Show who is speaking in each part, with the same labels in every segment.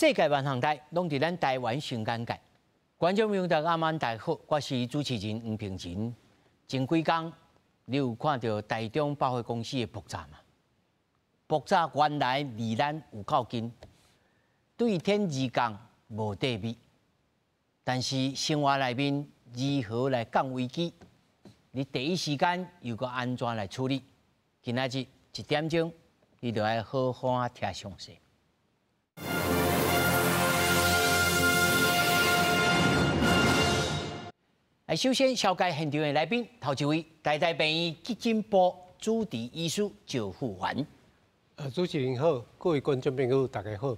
Speaker 1: 世界萬項代攏佇咱台灣上簡介。觀眾朋友大家晚大好，我是主持人黃平仁。前幾工你有看著台中百貨公司的爆炸嗎？爆炸原來離咱有夠近，對天而降無底味。但是生活內面如何來降危機？你第一時間又閣按怎來處理？今仔日一點鐘，你就愛好好仔聽詳細。來，首先紹介現場的來賓，頭一位台大病院急診部主治醫師趙富環。
Speaker 2: 主持人好，各位觀眾朋友大家好。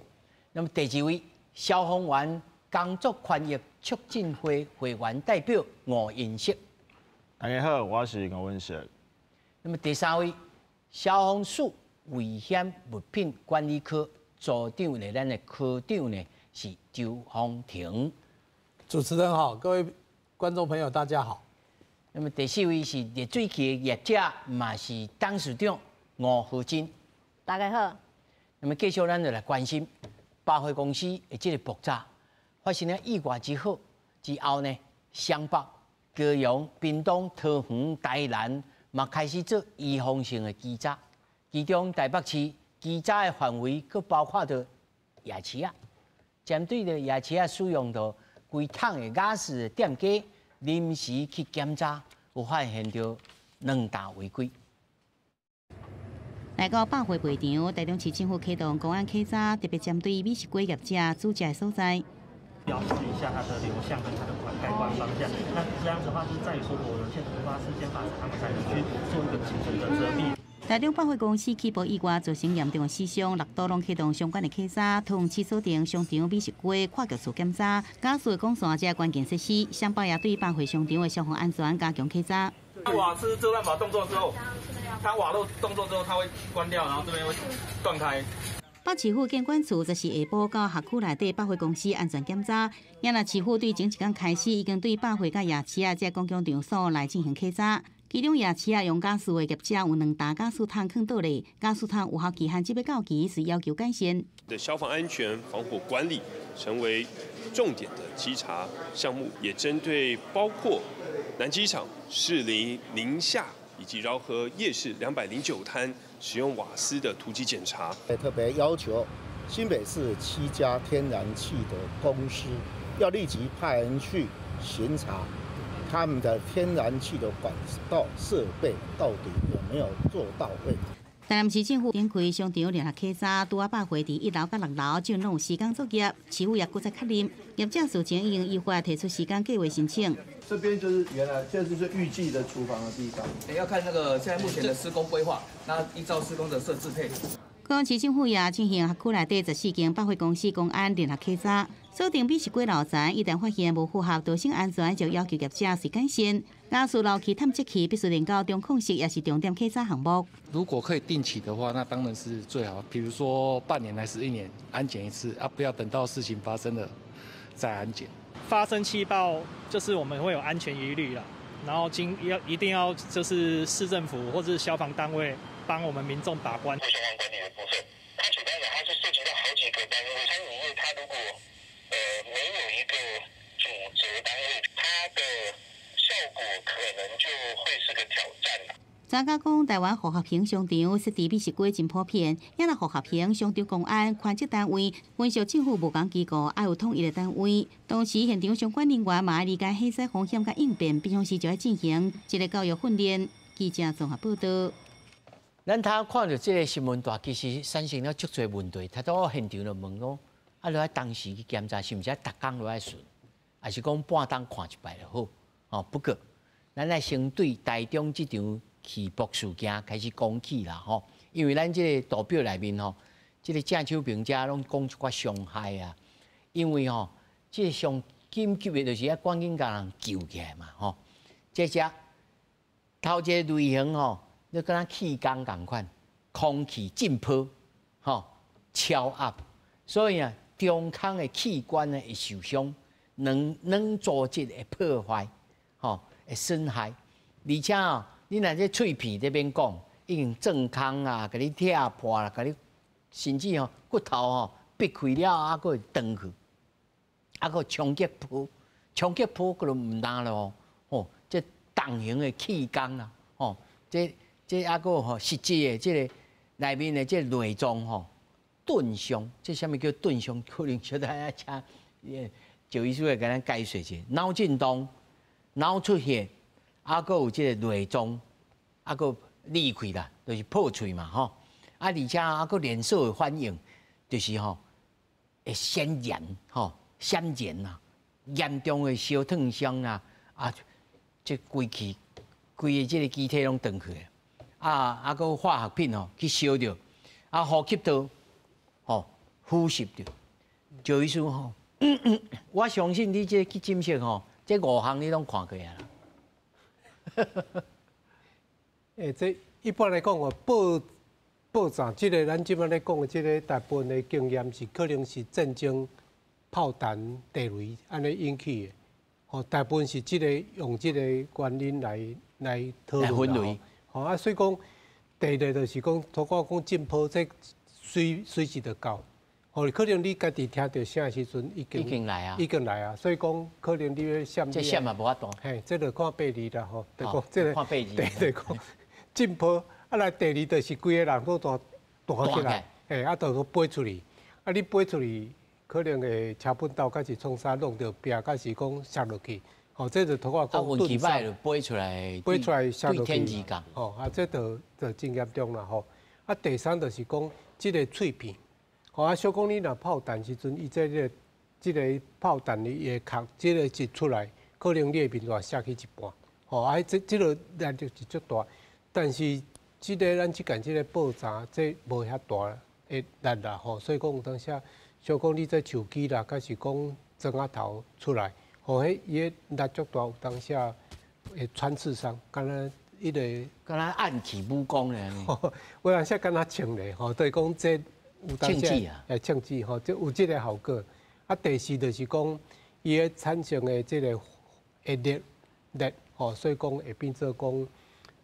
Speaker 1: 那麼第二位消防員工作權益促進會會員代表吳英石。
Speaker 3: 大家好，我是吳文石。
Speaker 1: 那麼第三位消防署危險物品管理科組長呢，咱的科長呢是周風婷。
Speaker 4: 主持人好，各位觀眾朋友大家好。
Speaker 1: 那麼第四位是熱水器的業者，嘛是董事長吳和珍。
Speaker 5: 大家好。
Speaker 1: 那麼繼續咱就來關心百貨公司的這個爆炸發生了意外之後之後呢，雙北、高雄、屏東、桃園、台南嘛開始做預防性的稽查，其中台北市稽查的範圍閣包括著夜市仔，針對著夜市仔使用著規桶的瓦斯的店家臨時去檢查，有發現著兩大違規。
Speaker 6: 來到百貨賣場，台中市政府啟動公安稽查，特別針對美食街業者煮食的所在，
Speaker 7: 標示一下它的流向跟它的蓋關方向。那這樣子的話，就在於說，我有些突發事件發生，他們才能去做一個精準的遮蔽。
Speaker 6: 台中百貨公司氣爆意外造成嚴重的死傷，六都攏啟動相關的稽查，同時鎖定商場美食街跨局處檢查，瓦斯的管線這關鍵設施，雙北也對百貨商場的消防安全加強稽查。
Speaker 8: 瓦斯遮斷閥動作之後，它瓦漏動作之後，它會關掉，然後這邊會斷開。
Speaker 6: 北市府建管處則是下晡到轄區內底百貨公司安全檢查，也若市府對前一工開始已經對百貨佮夜市仔這公共場所來進行稽查。其中夜市仔用瓦斯的業者有兩打瓦斯桶囥倒咧，瓦斯桶有效期限這欲到期，是要求改善。
Speaker 9: 的消防安全防火管理成為重點的稽查項目，也針對包括南機場、士林、寧夏以及饒河夜市209攤使用瓦斯的突擊檢查。
Speaker 10: 特別要求新北市7家天然氣的公司要立即派人去巡查他們的天然氣的管道設備到底有沒有做到位。
Speaker 6: 台南市政府展開商場聯合稽查，拄仔百貨佇1樓佮6樓就攏有施工作業，市府也閣再確認，業者事前已經依法提出施工計劃申請。
Speaker 11: 這邊就是原來，這就是預計的廚房的地方。
Speaker 8: 要看那個現在目前的施工規劃，那依照施工的設置配。
Speaker 6: 高雄市政府也進行轄區內底14間百貨公司公安聯合稽查，鎖定美食街樓層，一旦發現無符合逃生安全，就要求業者隨改善。瓦斯漏氣探測器必須連到中控室，也是重點稽查項目。
Speaker 12: 如果可以定期的話，那當然是最好。比如說半年還是一年安檢一次啊，不要等到事情發生了再安檢。
Speaker 7: 發生氣爆就是我們會有安全疑慮啦，然後要一定要就是市政府或者是消防單位幫我們民眾把關。
Speaker 13: 消防管理的部分，它簡單講，它是涉及到好幾個單位。餐飲業它如果沒有一個主責單位，它的效果可能就會是個挑戰。
Speaker 6: 專家講，台灣複合型商場設置美食街真普遍，也若複合型商場公安寬職單位，分屬政府無仝機構，愛有統一的單位。同時，現場相關人員嘛愛理解火災風險佮應變，平常時就愛進行這個教育訓練。記者綜合報道。
Speaker 1: 咱頭看著這個新聞台，其實產生了足濟問題。頭拄現場就問講，啊，你愛當時去檢查，是毋是愛逐工都愛巡，還是講半冬看一擺就好？哦，不過，咱愛先對台中這場氣爆事件開始講起啦，吼，因為咱這個圖表內面吼，這個鄭秋平遮攏講一寡傷害啊，因為吼，這個上緊急的就是愛趕緊共人救起來嘛，吼，這隻頭一個類型吼，你敢若氣缸仝款，空氣浸泡，吼，超壓，所以啊，中空的器官呢會受傷，軟軟組織會破壞，吼，會損害，而且哦，你若這喙鼻這邊講，已經鑽空啊，共你拆破啦，共你甚至吼骨頭吼。逼開了，啊，閣會斷去，啊，閣衝擊波，衝擊波閣就毋單咯，吼，這重型的氣缸啦，吼，這啊閣吼實際的這个內面的這內臟吼，鈍傷，這啥物叫鈍傷？可能小等下請趙醫師會共咱解說一下。腦震盪、腦出血，啊，閣有這个內臟，啊，閣裂開啦，就是破碎嘛，吼。啊，而且啊，閣連鎖的反應，就是吼會顯燃，吼閃燃啦，嚴重的燒燙傷啦，啊，這規氣規个這个機體攏斷去。啊啊，閣化學品吼去燒著，啊，呼吸道吼腐蝕著。趙醫師吼，我相信你這個急診室吼，這五項你攏看過啊啦。
Speaker 2: 欸，這一般來講哦，爆炸這个咱這擺咧講的這个大部分的經驗是可能是戰爭炮彈地雷按呢引起的，吼，大部分是這个用這个原因來討論啦。吼啊，所以講第二个就是講，透過講震波這隨時就到，吼，可能你家己聽著聲的時陣已經
Speaker 1: 已經來啊，
Speaker 2: 已經來啊，所以講可能你欲閃，
Speaker 1: 這閃嘛無法度，
Speaker 2: 嘿，這就看八字啦吼，就講這個
Speaker 1: 看八字，
Speaker 2: 對對講震波。啊，來第二就是規个人都彈彈起來，嘿，啊，就飛出去，啊，你飛出去可能會車本刀，還是創啥弄著壁，還是講摔落去，吼，這就透過講
Speaker 1: 運氣歹就飛出來，
Speaker 2: 飛出來摔落去，吼，啊，這就真嚴重啦，吼。啊，第三就是講這个碎片，吼，啊，小講你若炮彈時陣，伊這个炮彈伊會殼，這个一出來，可能你的面煞摔去一半，吼，啊，這个力就是足大，但是。這个咱這間這个爆炸，這無遐大的力啦吼，所以講有當時，小講你這手機啦，抑是講磚仔頭出來，吼，彼伊个力足大，有當時會穿刺傷，敢若彼个
Speaker 1: 敢若暗器武功咧。
Speaker 2: 有當時敢若銃咧，吼，就是講這有當時會槍支吼，這有這个效果。啊，第四就是講伊个產生的這个會熱熱吼，所以講會變做講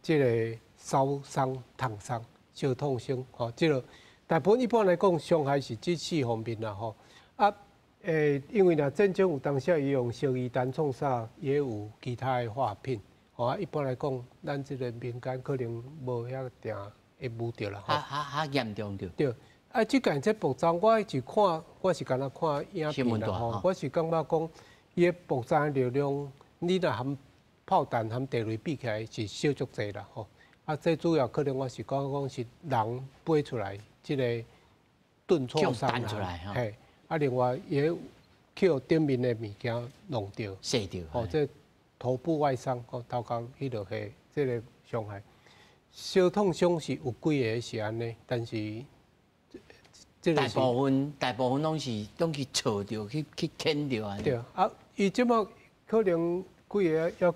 Speaker 2: 這个。燒傷、燙傷、燒燙傷，吼，這个大部分一般來講，傷害是這四方面啦，吼。啊，因為若戰爭有當時伊用燒夷彈創啥，也有其他的化學品，吼。啊，一般來講，咱這个民間可能無遐定會摸著啦，吼。
Speaker 1: 較嚴重著。
Speaker 2: 對，啊，這間這爆炸，我是看，我是敢若看影片啦，吼。我是感覺講，伊的爆炸的力量，你若含炮彈含地雷比起來，是少足濟啦，吼。啊，這主要可能我是講講是人飛出來，這个鈍挫傷啦，嘿，啊，另外也去予頂面的物件弄著，
Speaker 1: 射著，
Speaker 2: 吼，這頭部外傷，吼，頭殼彼落去，這个傷害，燒燙傷是有幾个是按呢，但是
Speaker 1: 這個大部分攏去挫著，去牽著啊。
Speaker 2: 對啊，伊這擺可能幾个猶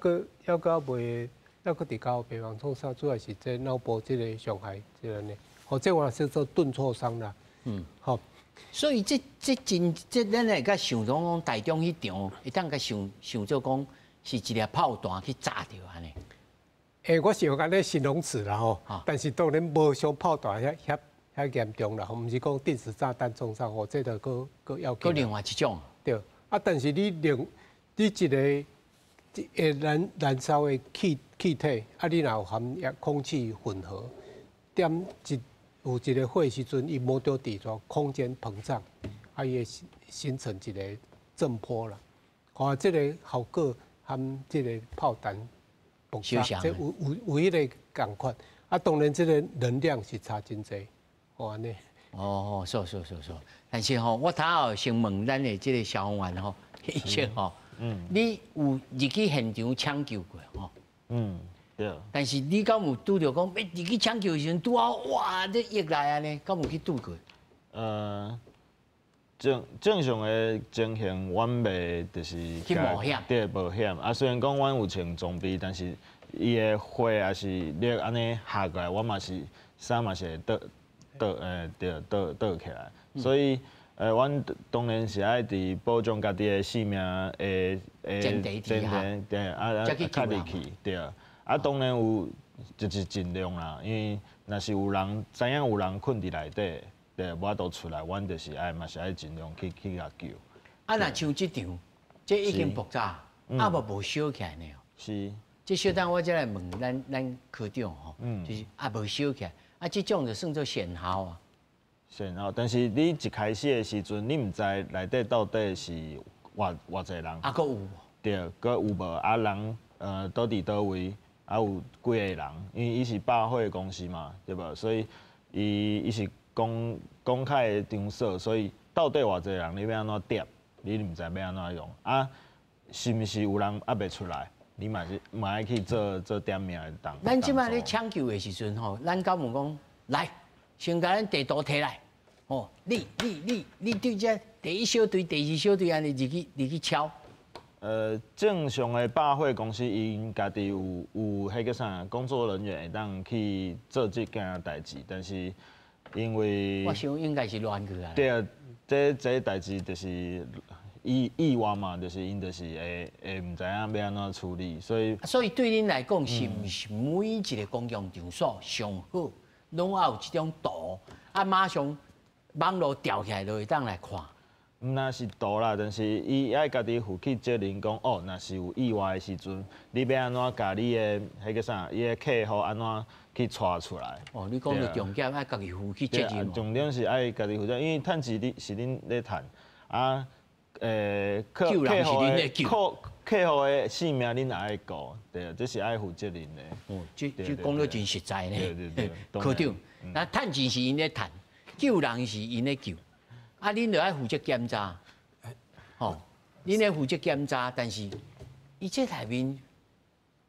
Speaker 2: 閣袂。抑閣佇較病房創啥，主要是這腦部這个傷害，這个呢，吼，這我叫做鈍挫傷啦。
Speaker 1: 嗯，好。所以這真這咱會共想講，台中彼場會當共想想做講是一粒炮彈去炸著按呢。
Speaker 2: 欸，我是用按呢形容詞啦吼，但是當然無像炮彈遐嚴重啦，毋是講定時炸彈創啥吼，這就閣要
Speaker 1: 閣另外一種。
Speaker 2: 對，啊，但是你另你一个。會燃燒的氣體，啊，你若有含空氣混合，點一有一个火時陣，伊無著佇做空間膨脹，啊，伊會形成一个震波啦。吼，這个效果含這个炮彈爆炸，這有彼个仝款。啊，當然這个能量是差真濟，吼按呢。
Speaker 1: 哦，是是是是，但是吼，我頭後先問咱的這个消防員吼，醫生吼。嗯，你有入去現場搶救過吼？
Speaker 3: 嗯，對。
Speaker 1: 但是你敢有拄著講，欲入去搶救的時陣，拄好哇，這液來按呢，敢有去拄過？
Speaker 3: 正常的情形，阮袂就是
Speaker 1: 去冒險，
Speaker 3: 對，冒險。啊，雖然講阮有穿裝備，但是伊的火也是熱按呢下過來，我嘛是衫嘛是會倒倒對，倒倒起來，所以。阮當然是愛佇保障家己的性命的
Speaker 1: 前提之下，
Speaker 3: 對，啊，較入去，對。啊，當然有就是盡量啦，因為若是有人知影有人困佇內底，对，无法度出来，阮就是爱嘛是爱尽量去共救。
Speaker 1: 啊，若像这场，这已经爆炸，啊无烧起来呢？
Speaker 3: 是。
Speaker 1: 这小等我再来问咱科长吼，就是啊无烧起来，啊这种就算做善后啊。
Speaker 3: 善后，但是你一开始的时阵，你毋知内底到底是偌济人。
Speaker 1: 啊，阁有无？
Speaker 3: 对，阁有无？啊人佗伫佗位，啊有几个人？因为伊是百货公司嘛，对无？所以伊是公开的场所，所以到底偌济人，你欲按怎点？你毋知欲按怎用啊？是毋是有人犹未出来？你嘛是嘛爱去做点名的动。
Speaker 1: 咱这摆咧抢救的时阵吼，咱敢有讲来，先共咱地图提来，哦，你对这第一小队、第二小队按呢入去敲。
Speaker 3: 正常的百货公司𪜶家己有彼个啥工作人员会当去做这件代志，但是因为
Speaker 1: 我想应该是乱去啊。
Speaker 3: 对啊，这代志就是意外嘛，就是𪜶就是会毋知影欲按怎处理，所以
Speaker 1: 所以对恁来讲，是毋是每一个公共场所上好，拢爱有这种图，啊，马上网路调起来就会当来看。
Speaker 3: 毋若是图啦，但是伊爱家己负起责任，讲哦，若是有意外的时阵，你欲按怎共你的彼个啥，伊的客户按怎去𤆬出来？
Speaker 1: 哦，你讲的重点爱家己负起责任。
Speaker 3: 重点是爱家己负责，因为趁钱你是恁咧趁啊。客户的性命恁也爱顾，对啊，这是爱负责任的。
Speaker 1: 哦，这讲得真实在呢。
Speaker 3: 对对对。
Speaker 1: 科长，那趁钱是𪜶咧趁，救人是𪜶咧救，啊，恁就爱负责检查，吼，恁咧负责检查，但是伊这内面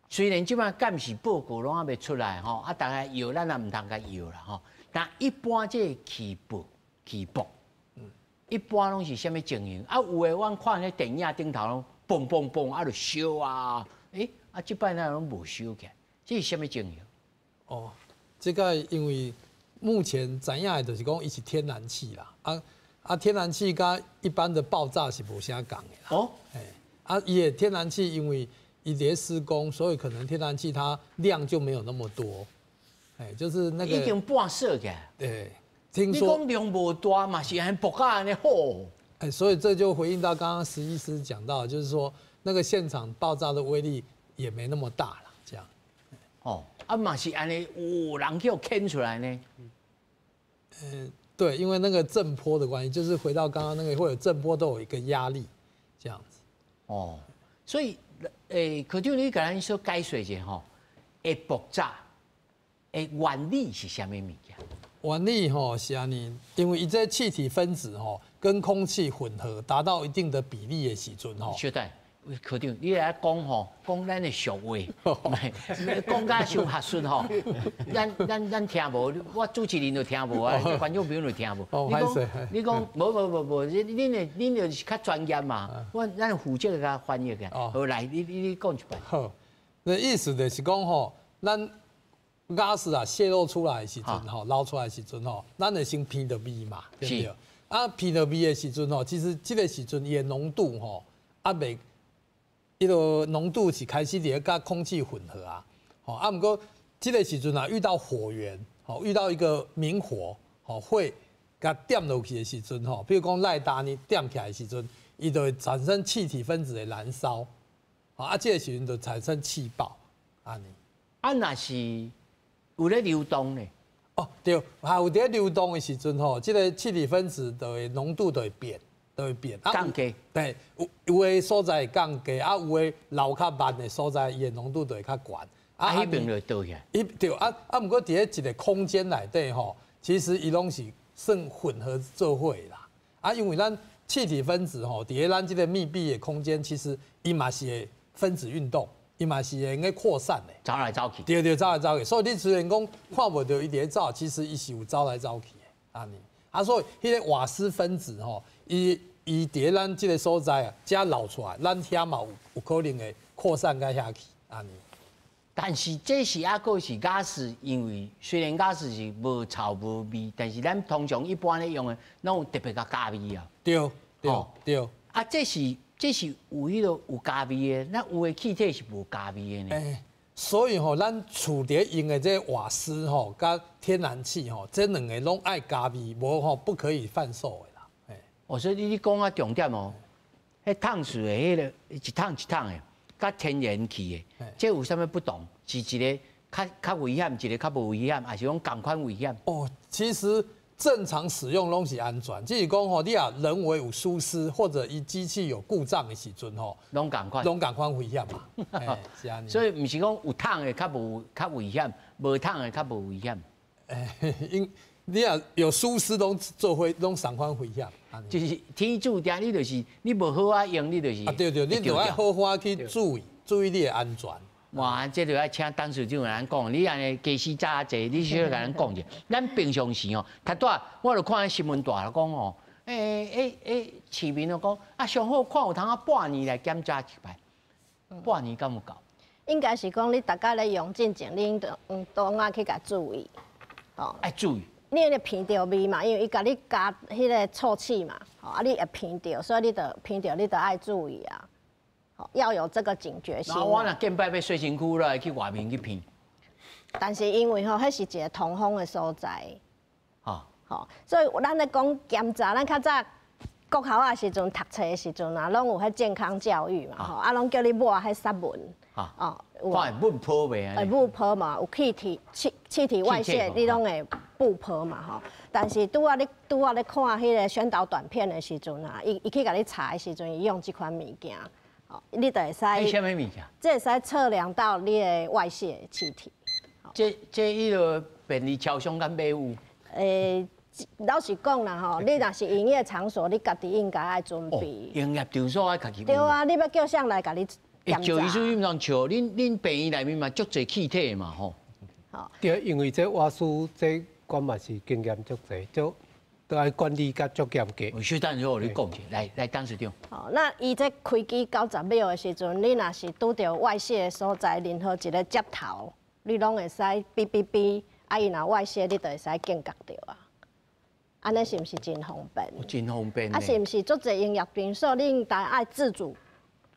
Speaker 1: 虽然这摆鉴识报告拢犹未出来吼，啊，大家药咱也毋通共药啦吼，但一般这个气爆。一般拢是啥物情形？啊，有的阮看彼电影顶头拢嘣嘣嘣，啊，就烧啊！欸，啊，这摆哪拢无烧起来？这是啥物情形？
Speaker 4: 哦，这个因为目前知影的就是讲，伊是天然气啦，啊，天然气佮一般的爆炸是无啥仝的啦。哦，欸，啊，伊的天然气因为伊伫咧施工，所以可能天然气它量就没有那么多。欸，就是那个
Speaker 1: 已经半烧起来。
Speaker 4: 对。听说
Speaker 1: 你讲量无大嘛，是按呢爆甲按呢好。
Speaker 4: 哎，所以这就回应到刚刚石医师讲到，就是说那个现场爆炸的威力也没那么大了，这样。
Speaker 1: 哦，啊嘛是按呢，有人叫牵出来呢。
Speaker 4: 对，因为那个震波的关系，就是回到刚刚那个会有震波，都有一个压力，这样子。
Speaker 1: 哦，所以，欸，科长你共咱说解说一下吼，会爆炸的原理是啥物物件？
Speaker 4: 原理吼是按呢，因为伊这气体分子吼跟空气混合达到一定的比例的时阵吼。
Speaker 1: 稍等，科长，你来讲吼，讲咱的俗话，讲甲伤学术吼，咱听无，我主持人就听无啊，观众朋友就听无。你讲，你讲，无无无无，恁就是较专业嘛，咱负责共翻译嘅。好，来，你讲一摆。
Speaker 4: 好，那意思就是讲吼，咱瓦斯啊泄露出来的时阵吼，漏出来的时阵吼，咱会先闻著味嘛，对不对？啊，闻著味的时阵吼，其实这个时阵伊的浓度吼，犹未，彼个浓度是开始伫咧佮空气混合啊，吼啊，毋过这个时阵啊，遇到火源，吼，遇到一个明火，吼，火共点落去的时阵吼，比如讲赖打呢点起来的时阵，伊就会产生气体分子的燃烧，啊，这个时阵就产生气爆，按呢。
Speaker 1: 啊，若是有咧流动呢？
Speaker 4: 哦，对，还有伫咧流动的时阵吼，这个气体分子就会浓度就会变，就会变。
Speaker 1: 降低。
Speaker 4: 对，有的所在会降低，啊，有的流较慢的所在，伊的浓度就会较悬。
Speaker 1: 啊，彼边就会倒起来。
Speaker 4: 伊对，啊，毋过伫咧一个空间内底吼，其实伊拢是算混合做伙啦。啊，因为咱气体分子吼，伫咧咱这个密闭的空间，其实伊嘛是会分子运动。伊嘛是会用扩散的，
Speaker 1: 走来走去。
Speaker 4: 对对，走来走去。所以你虽然讲看无著伊伫咧走，其实伊是有走来走去的。按呢，啊，所以彼个瓦斯分子吼，伊伫咧咱这个所在啊，遮漏出来，咱遐嘛有可能会扩散到遐去。按呢。
Speaker 1: 但是这是犹阁是瓦斯，因为虽然瓦斯是无臭无味，但是咱通常一般咧用的，拢有特别共加味啊。
Speaker 4: 对对对。
Speaker 1: 啊，这是有彼个有加味的，那有的气体是无加味的呢。
Speaker 4: 欸，所以吼，咱厝裡用的這瓦斯吼，佮天然氣吼，這兩个攏愛加味，無吼不可以販售的啦。
Speaker 1: 哦，所以你講啊重點哦，彼桶式的彼个一桶一桶的，佮天然氣的，這有啥物不同？是一个較危險，一个較無危險，還是講仝款危險？
Speaker 4: 哦，其實正常使用攏是安全，只是講吼，你若人為有疏失或者伊機器有故障的時陣吼，
Speaker 1: 攏仝款，
Speaker 4: 攏仝款危險嘛。是按呢。
Speaker 1: 所以毋是講有桶的較無較危險，無桶的較無危險。
Speaker 4: 因你若有疏失，攏做伙攏仝款危險。
Speaker 1: 就是天注定你就是你無好啊用，你就是。
Speaker 4: 啊對對，你就愛好好去注意注意你的安全。
Speaker 1: 哇，這就愛請董事長來講，你按呢家私早濟，你小可共咱講一下。咱平常時哦，較拄我就看新聞大講哦，市民就講啊，上好看有通啊半年來檢查一擺，半年敢有夠？
Speaker 5: 應該是講你逐工咧用進前，你應當愛去共注意，
Speaker 1: 哦，愛注意。
Speaker 5: 你會鼻著味嘛，因為伊共你加彼个臭氣嘛，啊，你會鼻著，所以你就鼻著，你就愛注意啊。要有這個警覺性。
Speaker 1: 那我若見擺欲洗身軀啦，去外面去鼻。
Speaker 5: 但是因為吼，彼是一个通風的所在，吼，所以咱咧講檢查，咱較早國校仔時陣讀冊的時陣啊，攏有彼健康教育嘛，吼，啊，攏叫你抹彼殺蚊，
Speaker 1: 哦，看會霧泡袂？
Speaker 5: 會霧泡嘛，有氣體氣體外泄，你攏會霧泡嘛，吼。但是拄仔你拄仔咧看彼个宣導短片的時陣啊，伊去共你查的時陣，伊用這款物件。你就會使，
Speaker 1: 啥物物件？
Speaker 5: 這會使測量到你的外泄氣體。
Speaker 1: 這彼个便利超商敢買有？
Speaker 5: 老實講啦吼，你若是營業場所，你家己應該愛準備。
Speaker 1: 營業場所愛家己。
Speaker 5: 對啊，你欲叫誰來共你檢查？
Speaker 1: 趙醫師，你毋通笑，恁病院內面嘛足濟氣體嘛吼。
Speaker 2: 對，因為這瓦斯這管嘛是經驗足濟，就都愛管理甲足嚴格。
Speaker 1: 稍等下，我你講一下，來來，董事長。
Speaker 5: 哦，那伊這開機90秒的時陣，你若是拄著外泄的所在，任何一个接頭，你攏會使嗶嗶嗶，啊，伊若外泄，你就會使警覺著啊。按呢是毋是真方便？
Speaker 1: 真方便。
Speaker 5: 啊，是毋是足濟營業場所，你應該愛自主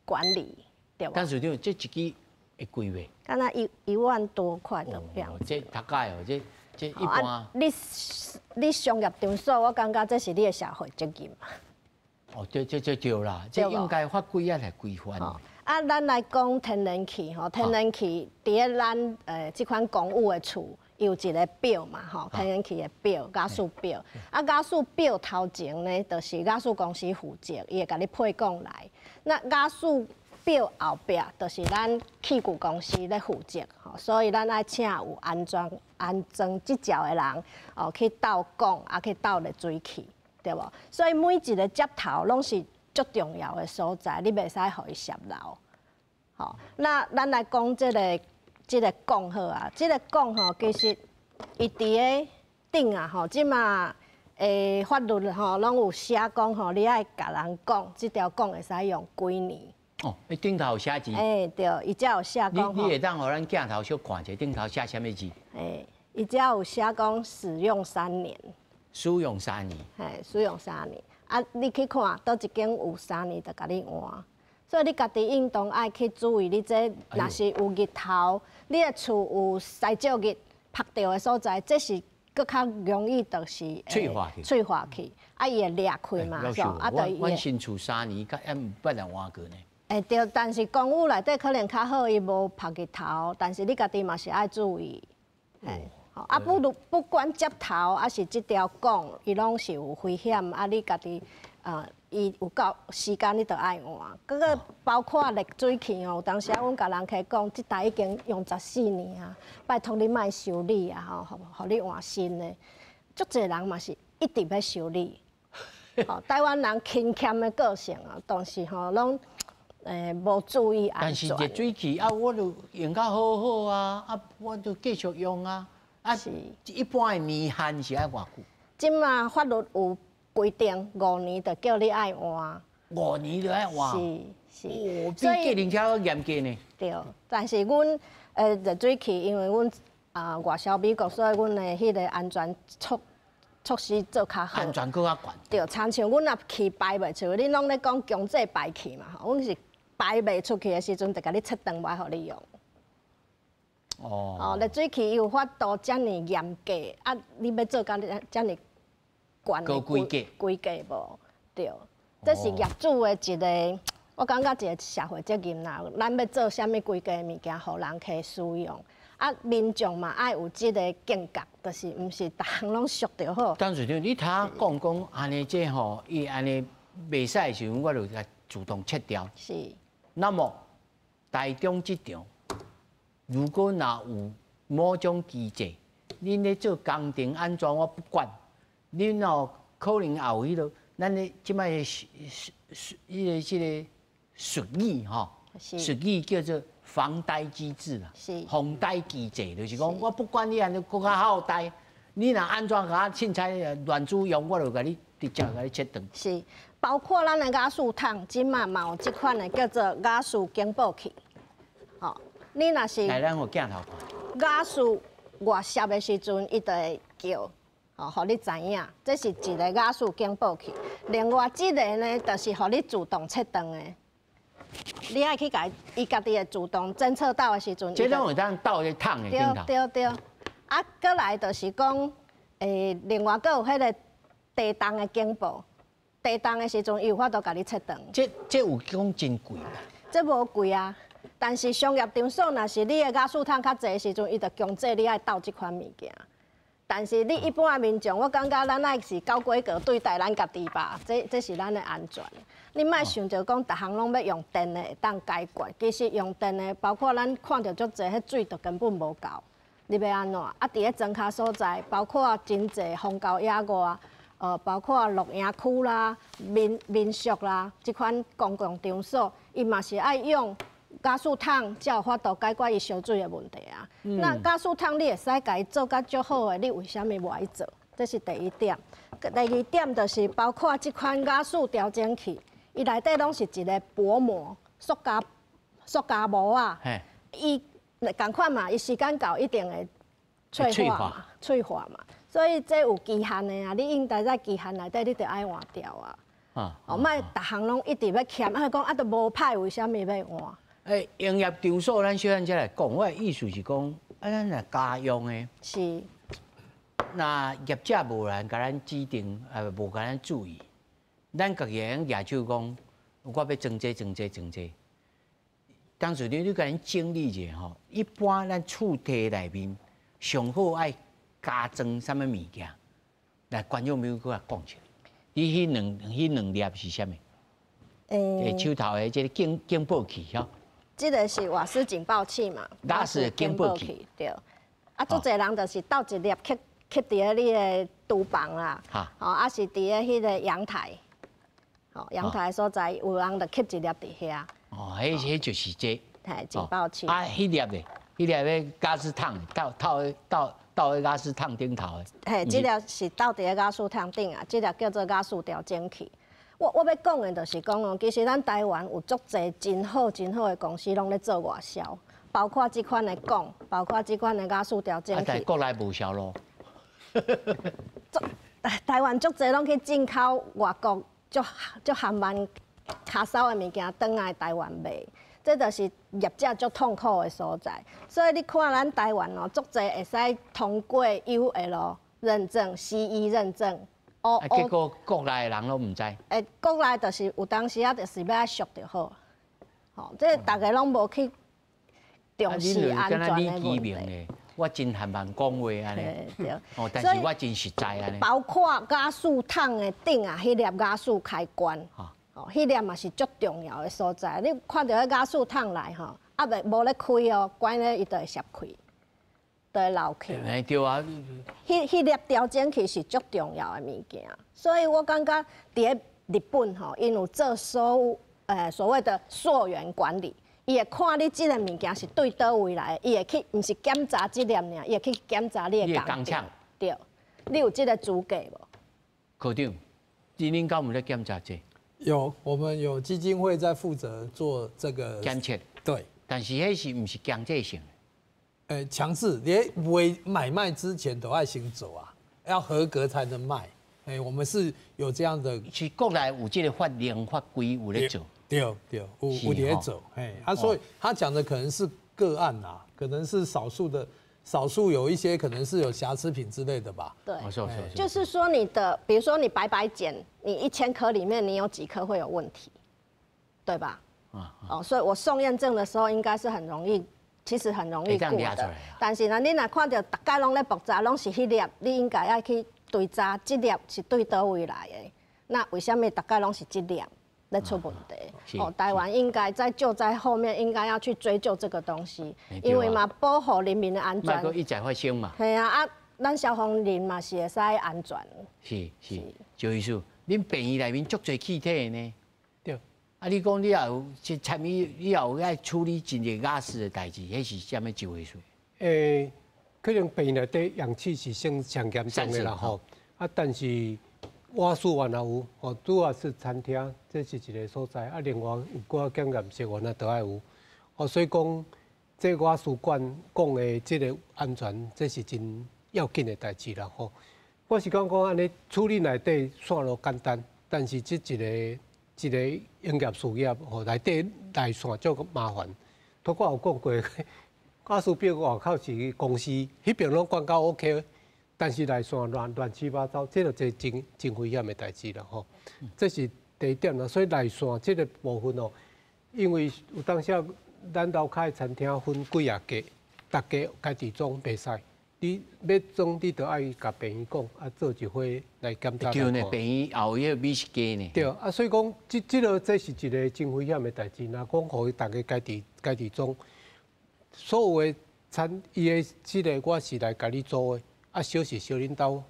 Speaker 5: 管理，對無？
Speaker 1: 董事長，這一支會貴袂？
Speaker 5: 敢若1萬多塊的樣子。
Speaker 1: 這讀解哦，這。這一般，
Speaker 5: 啊，你商業場所，我感覺這是你的社會責任嘛。
Speaker 1: 哦，這對啦，這應該法規愛來規範。
Speaker 5: 啊，咱來講天然氣吼，天然氣佇咧咱這款公寓的厝，有一个表嘛吼，天然氣的表，瓦斯表。啊，瓦斯表頭前呢，就是瓦斯公司負責，伊會共你配管來。那瓦斯表後壁就是咱器具公司咧負責，吼，所以咱愛請有安裝執照的人，哦，去鬥管，啊，去鬥熱水器，對無？所以每一个接頭攏是足重要的所在，你袂使予伊洩漏。吼，那咱來講這个管好啊，這个管吼，其實伊佇咧頂啊，吼，這馬法律吼攏有寫講吼，你愛共人講，這條管會使用幾年。
Speaker 1: 哦，彼頂頭有寫字。
Speaker 5: 對，伊遮有寫講。
Speaker 1: 你會當予咱鏡頭小看一下，頂頭寫啥物字？
Speaker 5: 伊遮有寫講使用3年。
Speaker 1: 使用3年。
Speaker 5: 使用3年。啊，你去看，佗一間有3年就共你換，所以你家己應當愛去注意，你這若是有日頭，你的厝有曬照日曝著的所在，這是閣較容易就是
Speaker 1: 脆化去。
Speaker 5: 脆化去，啊，伊會裂開嘛，
Speaker 1: 是啊，就阮新厝3年，閣猶毋捌人換過呢。
Speaker 5: 對，但是公寓內底可能較好，伊無曝日頭，但是你家己嘛是愛注意。啊，不管接頭，抑是這條管，伊攏是有危險。啊，你家己，伊有夠時間，你就愛換。閣閣包括熱水器哦，有當時啊，阮共人客講，這台已經用14年啊，拜託你莫修理啊，吼，予你換新的。足濟人嘛是一直欲修理。吼，台灣人勤儉的個性啊，當時吼攏無注意安全。
Speaker 1: 但是熱水器啊，我就用較好好啊，啊，我就繼續用啊。啊，是一般的年限是愛偌久？
Speaker 5: 這馬法律有規定，5年就叫你愛換。
Speaker 1: 5年就愛換。
Speaker 5: 是。
Speaker 1: 哦，比計程車閣嚴格呢。
Speaker 5: 對，但是阮熱水器，因為阮啊外銷美國，所以阮的彼个安全措施做較好。
Speaker 1: 安全閣較懸。
Speaker 5: 對，親像阮若氣排袂出，恁攏咧講強制排氣嘛吼，阮是排袂出去的時陣，就共你切斷，無愛予你用。哦，热水器伊有法度遮尔严格，啊，你欲做甲遮尔悬
Speaker 1: 的规格
Speaker 5: 规格无？对，这是业主的一个，我感觉一个社会责任啦。咱欲做啥物规格的物件，予人客使用，啊，民众嘛爱有这个警觉，就是毋是逐项拢俗就好。
Speaker 1: 董事长，你头讲讲按呢这吼，伊按呢袂使的时阵，我就来自动切掉。
Speaker 5: 是。
Speaker 1: 那么台中这场，如果若有某种机制，恁咧做工程安怎我不管，恁哦可能也有彼个，咱咧这摆是彼个这个术语吼，术语叫做防呆机制啦，防呆机制就是讲，我不管你按呢阁较好呆，你若按怎共凊彩乱使用，我就共你直接共你切断。
Speaker 5: 是，包括咱的瓦斯桶，这马嘛有这款的叫做瓦斯警报器。吼，你若是
Speaker 1: 来，咱予镜头看。
Speaker 5: 瓦斯外泄的时阵，伊就会叫，吼，予你知影，这是一个瓦斯警报器。另外这个呢，就是予你自动切断的。你爱去共伊，伊家己会自动侦测到的时阵，
Speaker 1: 这拢会当斗咧桶的顶头。
Speaker 5: 对对对，啊，阁来就是讲，另外阁有彼个地动的警报，地动的时阵，伊有法度共你切断。
Speaker 1: 这有讲真贵吗？
Speaker 5: 这无贵啊，但是商业场所若是你的瓦斯桶较济的时阵，伊就强制你爱斗这款物件。但是你一般的民众，我感觉咱爱是高规格对待咱家己吧，这是咱的安全。你莫想著讲，逐项拢欲用电的会当解决，其实用电的，包括咱看著足济，彼水都根本无够。你欲按怎？啊，伫咧庄跤所在，包括真济荒郊野外，包括露营区啦、民宿啦，这款公共场所，伊嘛是爱用瓦斯桶，才有法度解决伊烧水的问题啊。那瓦斯桶你会使共伊做甲足好的，你为啥物无爱做？这是第一点。第二点就是包括这款瓦斯调整器，伊内底拢是一个薄膜，塑胶膜啊。伊仝款嘛，伊时间到一定会脆化嘛，脆化嘛。所以这有期限的啊，你应该在期限内底，你就爱换掉啊。哦，莫逐项拢一直欲欠，啊讲啊都无歹，为啥物欲换？
Speaker 1: 欸，营业场所，咱小等才来讲。我的意思是讲，啊，咱若家用的，若业者无人共咱指定，无共咱注意，咱家己会用举手讲，我欲装这装这装这。当时你共咱整理一下吼，一般咱厝体内面上好爱加装啥物物件？来，观众朋友阁来讲一下。你彼两粒是啥物？手头的这个警报器吼。
Speaker 5: 这个是瓦斯警报器嘛？
Speaker 1: 瓦斯警报器。
Speaker 5: 对。啊，足济人就是斗一粒吸吸伫咧你的厨房啦，吼，啊是伫咧彼个阳台，吼，阳台所在有人就吸一粒伫遐。
Speaker 1: 哦，彼就是这。
Speaker 5: 嘿，警报器。
Speaker 1: 啊，彼粒咧，彼粒咧瓦斯桶，斗斗斗斗咧瓦斯桶顶头的。
Speaker 5: 嘿，这粒是斗伫咧瓦斯桶顶啊，这粒叫做瓦斯调整器。我欲讲的就是讲哦，其实咱台湾有足济真好真好的公司拢咧做外销，包括这款的汞，包括这款的瓦斯调整器。
Speaker 1: 啊，但国内无销路。
Speaker 5: 台湾足济拢去进口外国足足含慢跤梢的物件，转来台湾卖，这就是业者足痛苦的所在。所以你看咱台湾哦，足济会使通过 UL 认证、CE 认证。
Speaker 1: 啊，结果国内的人拢毋知。
Speaker 5: 欸，国内就是有当时啊，就是欲爱俗就好，吼，这逐家拢无去重视安全的问题。
Speaker 1: 我真含慢讲话按呢，
Speaker 5: 对，
Speaker 1: 哦，但是我真实在按呢。
Speaker 5: 包括瓦斯桶的顶啊，彼粒瓦斯开关，哦，彼粒嘛是足重要的所在。你看著彼瓦斯桶来吼，啊袂无咧开哦，关咧伊就会泄开，就会漏气。
Speaker 1: 欸，对啊。
Speaker 5: 彼粒调整器是足重要的物件，所以我感觉伫咧日本吼，𪜶有做所谓的溯源管理。伊会看你这个物件是对佗位来的，伊会去，毋是检查这粒尔，伊会去检查你的工厂。对，你有这个资格无？
Speaker 1: 科长，恁敢有咧检查这？
Speaker 4: 有，我们有基金会在负责做这个
Speaker 1: 检测。
Speaker 4: 对，
Speaker 1: 但是彼是毋是强制性
Speaker 4: 的？强制，连未买卖之前都爱先做啊，要合格才能卖。我们是有这样的，
Speaker 1: 是国内有这个法令法规有咧做。
Speaker 4: 对对，有伫咧做，嘿，啊，所以他讲的可能是个案啦，可能是少数的，少数有一些可能是有瑕疵品之类的吧。
Speaker 5: 对，就是说你的，比如说你白白检，你1000颗里面你有几颗会有问题，对吧？哦，所以我送验证的时候应该是很容易，其实很容易过的。但是呢，你若看到大家拢咧爆炸，拢是彼粒，你应该爱去追查这粒是对佗位来的。那为什么大家拢是这粒咧出问题？哦，台湾应该在救灾后面应该要去追究这个东西，因为嘛保护人民的安全。
Speaker 1: 一再发生嘛。
Speaker 5: 系啊，啊，咱消防人嘛是会使安全。
Speaker 1: 是是，赵医师，恁病院内面足济气体的呢？
Speaker 2: 对。
Speaker 1: 啊，你讲你也有去参与，你也有爱处理真济瓦斯的代志，彼是啥物一回事？
Speaker 2: 可能病院内底氧气是上上严重的啦吼，啊，但是。瓦斯原来有，吼，主要是餐厅，这是一个所在。啊，另外有寡检验室原来都爱有，哦，所以讲这瓦斯管讲的这个安全，这是真要紧的代志啦，吼。我是讲讲按呢处理内底线路简单，但是这一个一个营业事业吼内底内线足麻烦。拄我有讲过，瓦斯表外口是公司，彼边拢管够 OK。但是内线乱乱七八糟，这个是真真危险的代志啦吼。这是第一点啦，所以内线这个部分哦，因为有当时咱楼跤的餐厅分几啊家，逐家家己装袂使，你欲装你就爱共病院讲，啊做一伙来检查。
Speaker 1: 对呢，病院后有美食家呢。
Speaker 2: 对啊，所以讲这这个这是一个真危险的代志。若讲予逐家家己家己装，所有的餐伊的这个我是来共你做的。啊，烧是烧恁兜，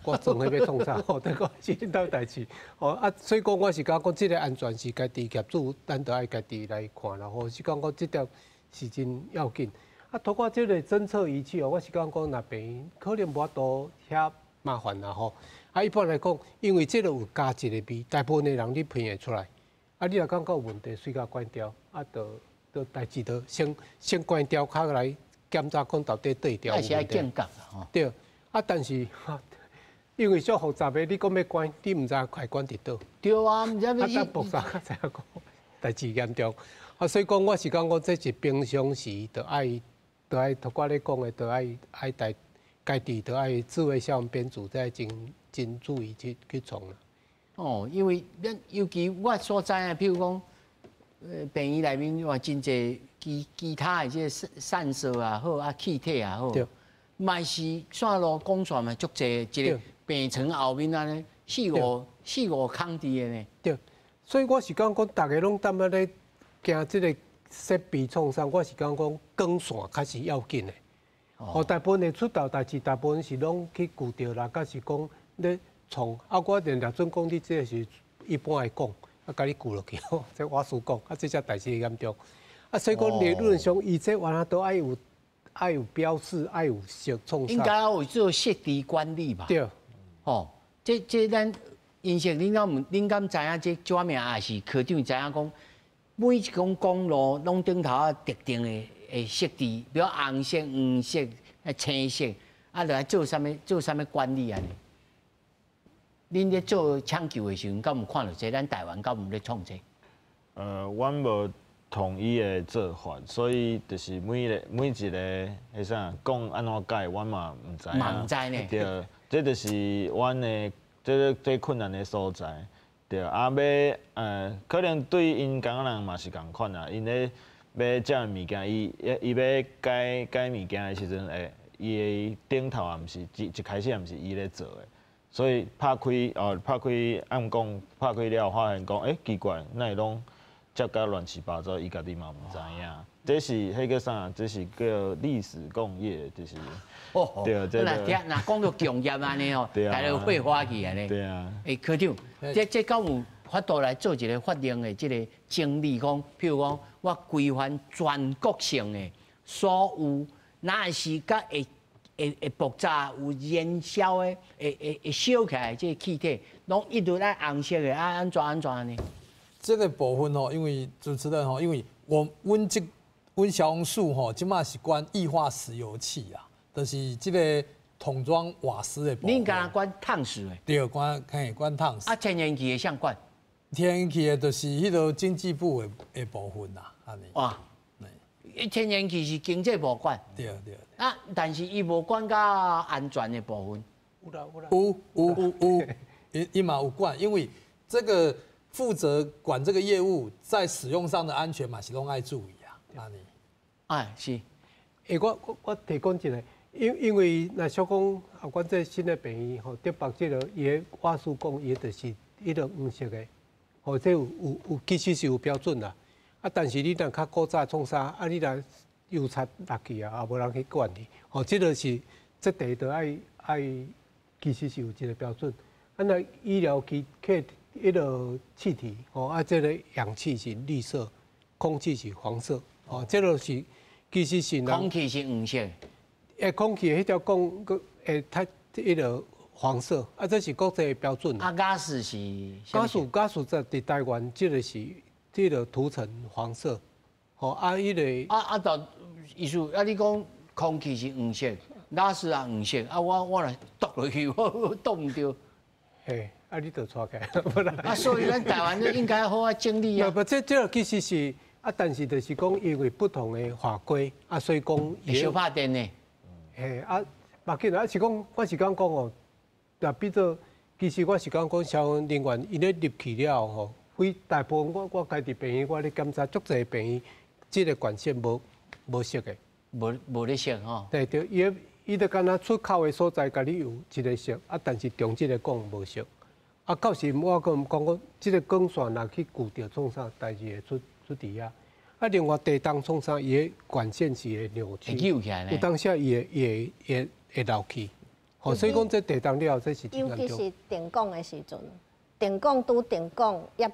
Speaker 2: 我装彼欲创啥？吼，这个是恁兜代志。吼啊，所以讲我是感觉讲，这个安全是家己业主，咱都爱家己来看啦。吼，是讲讲这点是真要紧。啊，透过这个侦测仪器哦，我是感觉讲，若病院可能无法度遐麻烦啦。吼，啊，一般来讲，因为这个有加一个味，大部分的人你闻会出来。啊，你若感觉有问题，随共关掉，啊，就就代志就先先关掉，较来。检查讲到底对调有问题。对，啊，但是因为足复杂的，你讲欲关，你毋知开关伫佗。
Speaker 1: 对啊，毋知欲。
Speaker 2: 啊，等爆炸才知影讲代志严重。啊，所以讲我是感觉这是平常时就爱，就爱头拄咧讲的，就爱爱家家己就爱智慧消防编组，才真真注意去去创啦。
Speaker 1: 哦，因为咱尤其我所知影，譬如讲，病院内面哇真济。其其他的这个散射也好，啊气体也好，嘛是线路广线嘛足济，一个病床后面按呢四五四五空伫的呢。
Speaker 2: 对，所以我是感觉讲，逐家拢踮仔咧惊这个设备创伤，我是感觉讲光线较是要紧的。哦，大部分的出头代志，大部分是拢去旧著啦，抑是讲咧创。啊，我定定准讲，你这个是一般来讲，啊，共你旧落去，这我输讲，啊，这才代志严重。啊，所以讲理论上，伊这原来都爱有爱有标示，爱有设创。
Speaker 1: 应该有做设置管理吧？
Speaker 2: 对，
Speaker 1: 吼，这这咱因说，恁敢恁敢知影？这怎名也是科长知影讲，每一公公路拢顶头啊特定的的设置，比如红色、黄色、啊青色，啊，来做啥物做啥物管理按呢？恁咧做抢救的时阵，敢有看著这？咱台湾敢有咧创这？
Speaker 3: 阮无统一的做法，所以就是每个每一个彼啥讲按怎改，阮嘛毋知。
Speaker 1: 嘛毋知呢。
Speaker 3: 对，这就是阮的这个最困难的所在。对，啊，欲可能对𪜶工人嘛是仝款啦，𪜶咧欲食物件，伊伊欲改改物件的时阵，会伊的顶头也毋是一一开始也毋是伊咧做的，所以拍开哦，拍开暗讲拍开了，发现讲，欸，奇怪，哪会拢接甲乱七八糟，伊家己嘛毋知影。这是彼个啥？这是叫历史共业，就是。
Speaker 1: 哦，
Speaker 3: 对，这
Speaker 1: 若听若讲到共业按呢吼，大家会发去按呢。
Speaker 3: 对啊。
Speaker 1: 欸，科长，这这敢有法度来做一个法令的这个整理？讲，譬如讲，我规范全国性的所有，若是佮会会会爆炸、有燃烧的、会会会烧起来这个气体，拢一律爱红色的，啊按怎按怎按呢？
Speaker 4: 这个部分吼，因为主持人吼，因为我阮这阮消防署吼，这马是管液化石油气啊，就是这个桶装瓦斯的部分。
Speaker 1: 恁敢若管烫死的？
Speaker 4: 对，管嘿管烫死。
Speaker 1: 啊，天然气的谁管？
Speaker 4: 天然气的，就是彼个经济部的的部分啦，按呢。
Speaker 1: 哇，天然气是经济无管。
Speaker 4: 对对。
Speaker 1: 啊，但是伊无管甲安全的部分。
Speaker 2: 有啦有啦。
Speaker 4: 有有有，伊伊嘛有管，因为这个负责管这个业务在使用上的安全嘛，是拢爱注意啊。按呢。
Speaker 1: 哎，是。
Speaker 2: 欸，我提供一个，因为若小讲啊，阮这新的病院吼，德北这个伊的瓦斯管，伊就是彼个黄色的，吼，这有其实是有标准啦。啊，但是你若较古早创啥，啊，你若油漆落去啊，也无人去管你，吼，这个是这地都爱爱，其实是有一个标准。啊，那医疗机器彼个气体，吼，啊，这个氧气是绿色，空气是黄色，吼，这个是。其实是
Speaker 1: 空气是黄色，
Speaker 2: 欸，空气彼条管阁会较彼个黄色，啊，这是国际的标准。
Speaker 1: 啊，瓦斯是？
Speaker 2: 瓦斯在伫台湾，这个是这个涂层黄色，吼啊，彼个
Speaker 1: 啊啊，就意思啊，你讲空气是黄色，瓦斯也黄色，啊，我若剁落去，我剁毋著。
Speaker 2: 嘿，啊，你就错开。
Speaker 1: 啊，所以咱台湾应该好好整理啊。
Speaker 2: 不，这个其实是。啊，但是就是讲，因为不同的法规，啊，所以讲
Speaker 1: 会相拍电呢。
Speaker 2: 嘿，啊，无紧啊，是讲，我是讲讲哦，若比做，其实我是讲讲消防人员𪜶咧入去了吼，非大部分我家己病院，我咧检查足济病院，这个管线无熟的，
Speaker 1: 无咧熟吼。
Speaker 2: 对对，伊就敢若出口的所在，共你有一个熟，啊，但是中这个管无熟。啊，到时我阁讲讲，这个管线若去旧著创啥，代志会出伫遐。啊，另外地动创啥，伊的管线是会扭曲，
Speaker 1: 扭起来。
Speaker 2: 有当时伊会漏气。吼，所以讲这地动了后，这是真严
Speaker 5: 重。尤其是电管的时阵，电管拄电管压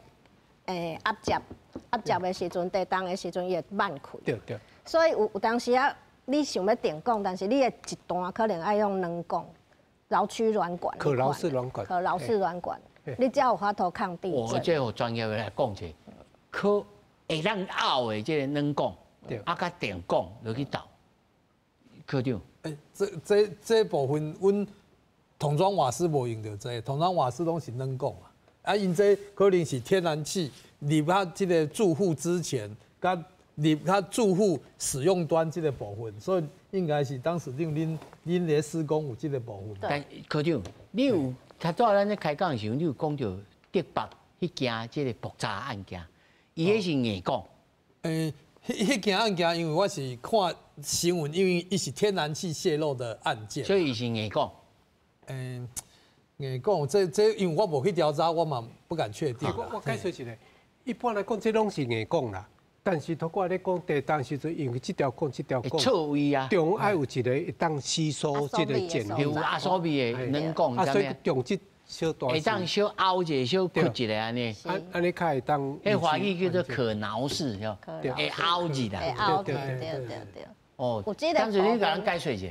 Speaker 5: 接的时阵，地动的时阵，伊会慢开。
Speaker 2: 对对。
Speaker 5: 所以有当时啊，你想欲电管，但是你的一段可能爱用软管，挠曲软管。
Speaker 2: 可挠式软管。
Speaker 5: 可挠式软管，你才有法度抗地震。
Speaker 1: 我这予专业的来讲者，可会当拗的这个软管，啊，佮电管落去斗，科长。
Speaker 4: 欸，这部分，阮桶装瓦斯无用著这个，桶装瓦斯拢是软管啊。啊，𪜶这可能是天然气入较这个住户之前，佮入较住户使用端这个部分，所以应该是当时恁咧施工有这个部分。
Speaker 1: 但科长，你有较早咱咧开讲的时阵，你有讲著竹北彼件这个爆炸案件，伊彼是硬管。
Speaker 4: 欸，彼件案件，因为我是看新闻，因为伊是天然气泄漏的案件，
Speaker 1: 所以伊是硬管。
Speaker 4: 欸，硬管，这因为我无去调查，我嘛不敢确定。
Speaker 2: 我解释一下，一般来讲，这拢是硬管啦。但是透过咧讲，地动时阵，因为这条管、这条管
Speaker 1: 错位啊，
Speaker 2: 中爱有一个会当吸收这个电
Speaker 1: 流，有压缩比的软管，
Speaker 2: 啊，所以中这小大
Speaker 1: 会当小凹一下、小扩一下按呢。
Speaker 2: 按呢较会当。
Speaker 1: 彼华语叫做可挠式，会凹一下。
Speaker 5: 会凹，对对对对。
Speaker 1: 哦，当时你共咱解释一下。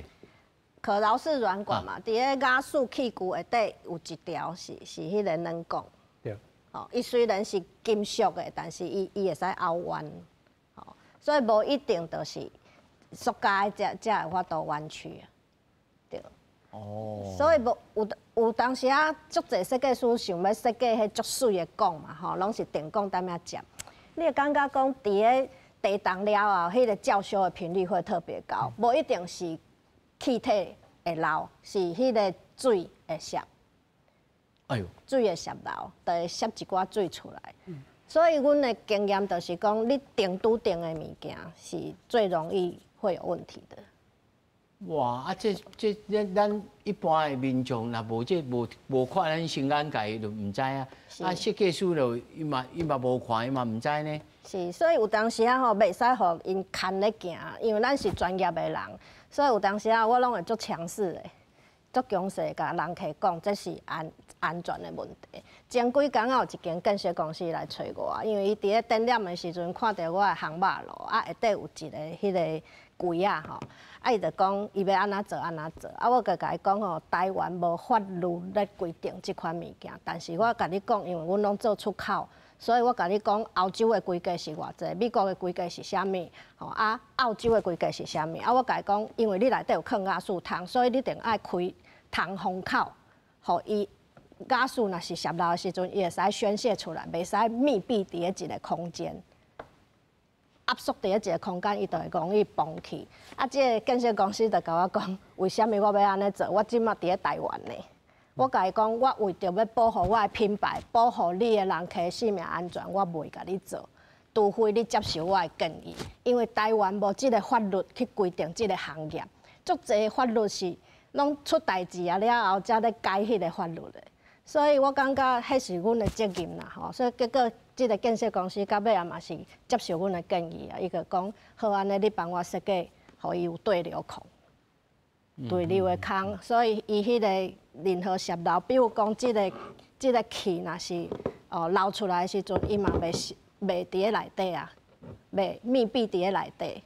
Speaker 5: 可挠式软管嘛，伫咧瓦斯气具下底有一条是彼个软管。
Speaker 2: 对。
Speaker 5: 哦，伊虽然是金属的，但是伊会使凹弯，吼，所以无一定就是塑胶的才会法度弯曲啊，对。
Speaker 1: 哦。
Speaker 5: 所以无有当时啊，足济设计师想欲设计彼足媠的管嘛，吼，拢是电管踮遐接。你会感觉讲，伫咧地动了后，彼个叫嚣的频率会特别高，无一定是气体会漏，是彼个水会泄。
Speaker 1: 哎呦，
Speaker 5: 水会泄漏，就会泄一寡水出来。所以阮的经验就是讲，你定拄定的物件是最容易会有问题的。
Speaker 1: 哇！啊，这咱一般的民众若无这无无看咱新眼界，就毋知啊。啊，设计师就伊嘛无看，伊嘛毋知呢。
Speaker 5: 是，所以有当时啊吼，袂使予𪜶牵咧行，因为咱是专业的人，所以有当时啊，我拢会足强势的，足强势共人客讲，这是安全的问题。前几工有一间建设公司来揣我，因为伊伫咧展览的时阵看著我的烘肉炉，啊下底有一个彼个柜仔吼，啊伊就讲伊欲按怎做按怎做，啊我就共伊讲吼，台湾无法律咧规定这款物件，但是我共你讲，因为阮拢做出口，所以我共你讲，欧洲的规格是偌济，美国的规格是啥物，吼啊澳洲的规格是啥物，啊我共伊讲，因为你内底有囥瓦斯桶，所以你一定爱开通风口，予伊瓦斯若是泄漏的时阵，伊会使宣泄出来，袂使密闭伫咧一个空间。压缩伫咧一个空间，伊就会容易膨起。啊，这个建设公司就共我讲，为啥物我欲按呢做？我这马伫咧台湾呢。我共伊讲，我为著欲保护我的品牌，保护你的人客性命安全，我袂共你做，除非你接受我的建议。因为台湾无这个法律去规定这个行业，足济法律是拢出代志啊了后，才咧改彼个法律的。所以我感觉彼是阮的责任啦，吼。所以结果这个建设公司到尾也嘛是接受阮的建议啊，伊就讲好按呢，你帮我设计，予伊有对流孔。对流的空，所以伊彼个任何泄漏，比如讲这个气，若是哦漏出来的时阵，伊嘛袂袂伫咧内底啊，袂密闭伫咧内底。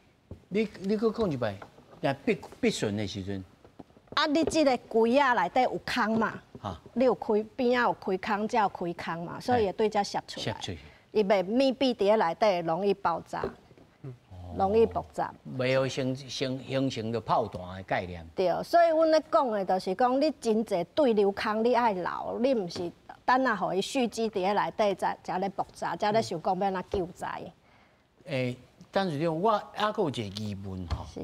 Speaker 1: 你阁讲一摆，若闭闭顺的时阵，
Speaker 5: 啊，你这个柜仔内底有空嘛？你有开边仔有开空，才有开空嘛，所以会对遮泄出来。伊袂密闭伫咧内底，容易爆炸。容易爆炸，
Speaker 1: 袂好形成形成著炮弹的概念。
Speaker 5: 对，所以阮咧讲的，就是讲你真济对流空，你爱留，你毋是等下予伊蓄积伫咧内底，才咧爆炸，才咧想讲欲按怎救灾。
Speaker 1: 欸，董事长，我犹阁有一个疑问吼。
Speaker 5: 是。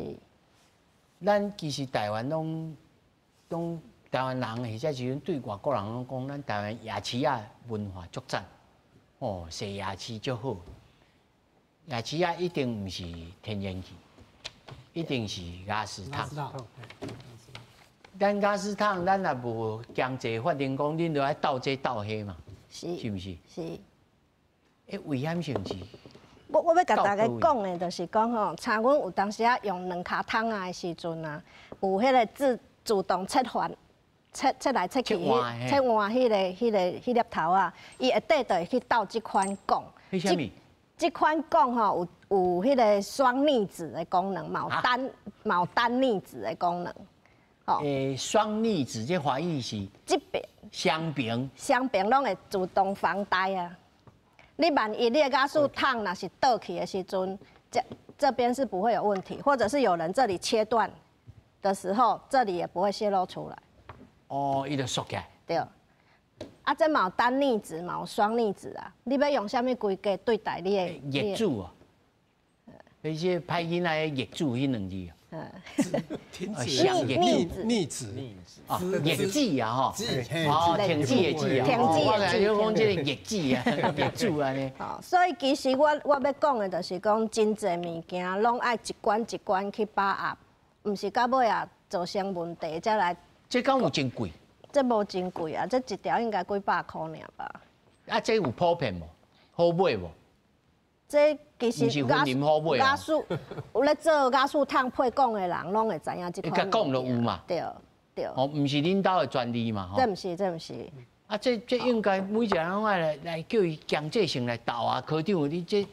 Speaker 1: 咱其实台湾拢拢台湾人，或者是对外国人拢讲，咱台湾夜市仔文化足赞，哦，踅夜市足好。夜市仔一定毋是天然气，一定是瓦斯桶。咱瓦斯桶，咱也无强制法定讲，恁著爱斗这斗彼嘛，
Speaker 5: 是，
Speaker 1: 是毋是？
Speaker 5: 是。
Speaker 1: 欸，危险性是？
Speaker 5: 我欲共大家讲的，就是讲吼，像阮有当时仔用两跤桶仔的时阵啊，有彼个自自动切换、切切来切去、切换彼个彼粒头仔，伊会底就会去斗这款汞。
Speaker 1: 彼啥物？
Speaker 5: 这款汞吼有彼个双粒子的功能，嘛有单嘛有单粒子的功能。
Speaker 1: 吼，双粒子这华语是？
Speaker 5: 这边。
Speaker 1: 双边。
Speaker 5: 双边拢会自动防呆啊！你万一你的瓦斯桶若是倒去的时阵，这边是不会有问题，或者是有人这里切断的时候，这里也不会泄露出来。
Speaker 1: 哦，伊就缩起来。
Speaker 5: 对。啊，这嘛有单粒子，嘛有双粒子啊。你欲用啥物规格对待你的？
Speaker 1: 业主啊，彼些歹囡仔的业主彼两字啊。
Speaker 2: 停止。
Speaker 5: 逆子。
Speaker 2: 逆子。
Speaker 1: 啊，逆子啊吼。哦，停止的止啊。
Speaker 5: 停止
Speaker 1: 的止。我讲这个逆子啊，业主按呢。
Speaker 5: 哦，所以其实我欲讲的，就是讲真济物件拢爱一关一关去把握，毋是到尾啊造成问题才来。
Speaker 1: 这敢有真贵？
Speaker 5: 这无真贵啊，这一条应该几百箍尔吧。
Speaker 1: 啊，这有普遍无？好买无？
Speaker 5: 这其实
Speaker 1: 瓦
Speaker 5: 瓦斯有咧做瓦斯桶配汞的人，拢会知影这款。
Speaker 1: 讲就有嘛。
Speaker 5: 对对。
Speaker 1: 哦，毋是恁兜的专利嘛？
Speaker 5: 这毋是，这毋是。
Speaker 1: 啊，这应该每一个人拢爱来叫伊强制性来斗啊，科长，你这，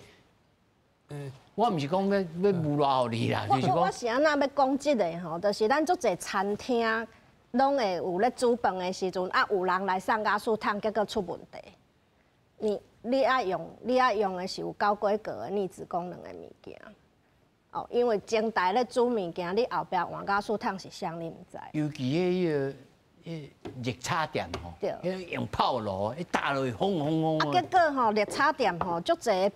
Speaker 1: 我毋是讲欲侮辱予你啦，就是讲。
Speaker 5: 我是按怎欲讲这个吼，就是咱足济餐厅。拢会有咧煮饭的时阵，啊，有人来送瓦斯桶，结果出问题。你爱用的是有高规格的逆子功能的物件。哦，因为前台咧煮物件，你后壁换瓦斯桶是啥，你毋知。
Speaker 1: 尤其彼个热炒店吼，彼用炮炉，彼打落去轰轰轰。
Speaker 5: 啊，结果吼热炒店吼，足济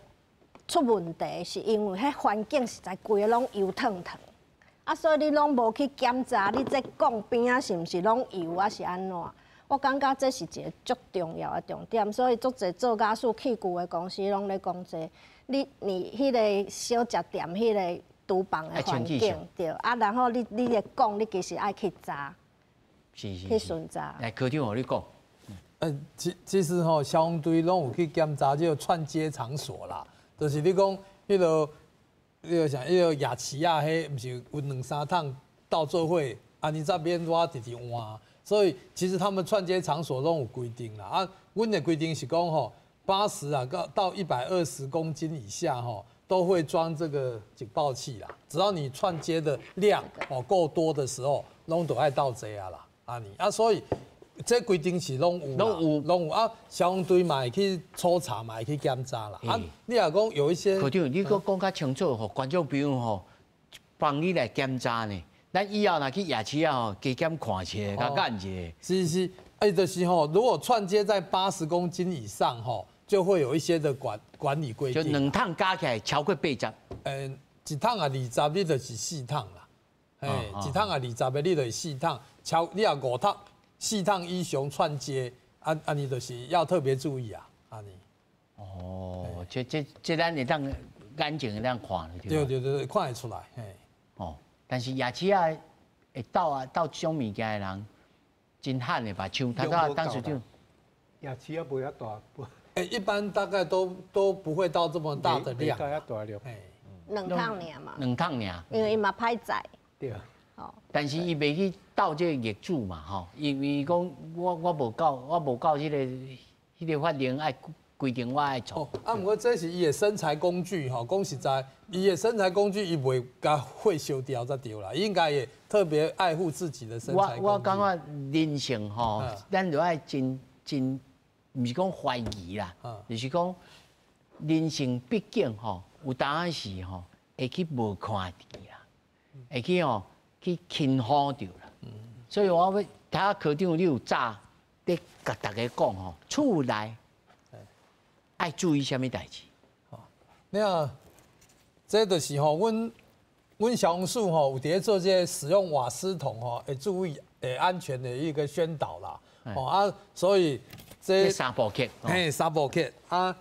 Speaker 5: 出问题，是因为彼环境实在规个拢油烫烫。啊，所以你拢无去检查，你这汞边仔是毋是拢油啊？是按怎？我感觉这是一个足重要的重点，所以足济做瓦斯器具的公司拢咧讲这，你彼个小食店、彼个厨房的环境，对啊，然后你的汞，你其实爱去查，去巡查。
Speaker 1: 来，科长，予你讲。
Speaker 4: 其实吼，消防队拢有去检查这个串接场所啦，就是你讲彼个。你个像彼个夜市仔，彼毋是有两三桶斗做伙，按呢才免我直直换。所以其实他们串接场所拢有规定啦。啊，阮的规定是讲吼，80啊到120公斤以下吼，都会装这个警报器啦。只要你串接的量哦够多的时候，拢都爱斗这啊啦。按呢啊，所以这规定是拢有，
Speaker 1: 拢有，
Speaker 4: 拢有啊。消防队嘛会去抽查，嘛会去检查啦。啊，你若讲有一些，
Speaker 1: 科长，你阁讲较清楚，予观众朋友吼，帮你来检查呢。咱以后若去夜市啊吼，加减看一下，共按一下。
Speaker 4: 是是，哎，就是吼，如果串接在80公斤以上吼，就會有一些的管理規定。
Speaker 1: 就兩桶加起來超過80。
Speaker 4: 一桶啊20，你就是四桶啦。嘿，一桶啊20的，你就是四桶，超你若五桶、四桶以上串接，按按呢就是要特別注意啊，按呢。
Speaker 1: 哦，這咱會當眼睛會當看。
Speaker 4: 對對對，看會出來。嘿。
Speaker 1: 哦，但是夜市仔會倒啊倒這種物件的人，真罕的吧？像頭拄董事長。
Speaker 2: 夜市仔無遐大。
Speaker 4: 一般大概都不會到這麼大的量。
Speaker 2: 袂到遐大量。
Speaker 5: 兩桶爾嘛。
Speaker 1: 兩桶爾。
Speaker 5: 因為伊嘛歹載。
Speaker 2: 對啊。
Speaker 1: 但是伊袂去鬥這個業主嘛，吼，因為講我無夠，我無夠彼個法令愛規定我愛做。
Speaker 4: 啊，毋過這是伊的生財工具吼，講實在，伊的生財工具伊袂共火燒掉才對啦，應該會特別愛護自己的生財工具。
Speaker 1: 我感覺人性吼，咱就愛真真，毋是講懷疑啦，就是講人性畢竟吼，有當時吼會去無看著啦，會去吼去輕忽著啦。所以我欲聽科長你有早咧共大家講吼，厝內愛注意啥物代誌？
Speaker 4: 你看，這就是吼，阮消防署吼有佇咧做這個使用瓦斯桶吼，會注意安全的一個宣導啦。哦啊，所以
Speaker 1: 這三步曲，
Speaker 4: 嘿，三步曲啊，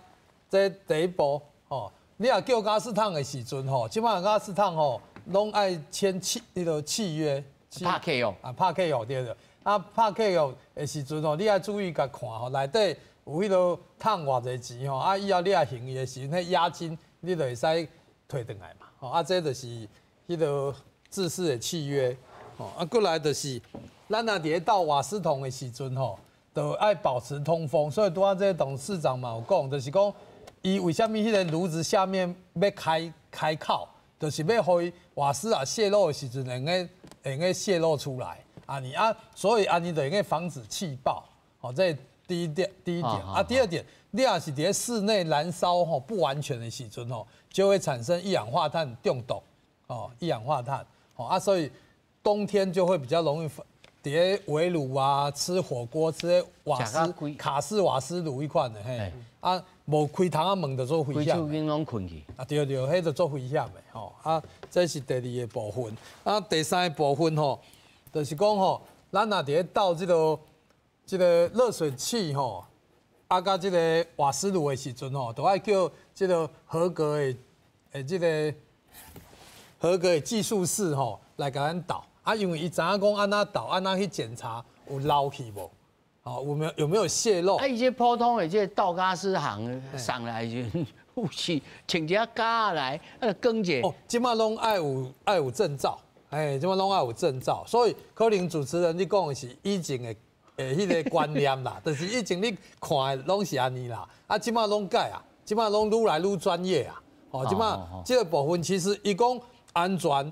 Speaker 4: 這第一步吼，你若叫瓦斯桶的時陣吼，這擺瓦斯桶吼，攏愛簽契彼個契約，
Speaker 1: 拍契約
Speaker 4: 啊，拍契約對對。啊，拍契約的時陣吼，你愛注意共看吼，內底有彼個趁偌濟錢吼，啊，以後你若還伊的時陣，彼押金你就會使提轉來嘛。吼，啊，這就是彼個制式的契約。吼，啊，過來就是，咱若佇咧倒瓦斯桶的時陣吼，就愛保持通風。所以拄仔這個董事長嘛有講，就是講，伊為啥物彼個爐子下面欲開口，就是欲予伊瓦斯啊洩漏的時陣，會用洩漏出來。按呢啊，所以按呢就會用防止氣爆。吼，這第一點啊，第二點，你若是佇咧室內燃燒吼不完全的時陣吼，就會產生一氧化碳中毒。哦，一氧化碳，吼啊，所以冬天就會比較容易佇咧圍爐啊，吃火鍋，吃瓦斯卡式瓦斯爐彼款的嘿，啊，無開窗仔門就足危險。
Speaker 1: 規厝攏困去。
Speaker 4: 啊，對對，彼就足危險的吼。啊，這是第二個部分。啊，第三個部分吼，就是講吼，咱若佇咧鬥這個熱水器吼，啊，佮這個瓦斯爐的時陣吼，都愛叫這個合格的技術士吼來共咱鬥。啊，因為伊知影講按怎鬥，按怎去檢查有漏氣無？哦，有沒有洩漏？
Speaker 1: 啊，伊這普通的這倒瓦斯行送來時陣，有是穿一下膠來，啊，扛者。
Speaker 4: 哦，這擺攏愛有證照，哎，這擺攏愛有證照，所以可能主持人你講的是以前的彼個觀念啦，就是以前你看的攏是按呢啦，啊，這擺攏改啊，這擺攏愈來愈專業啊，哦，這擺這個部分其實伊講安全。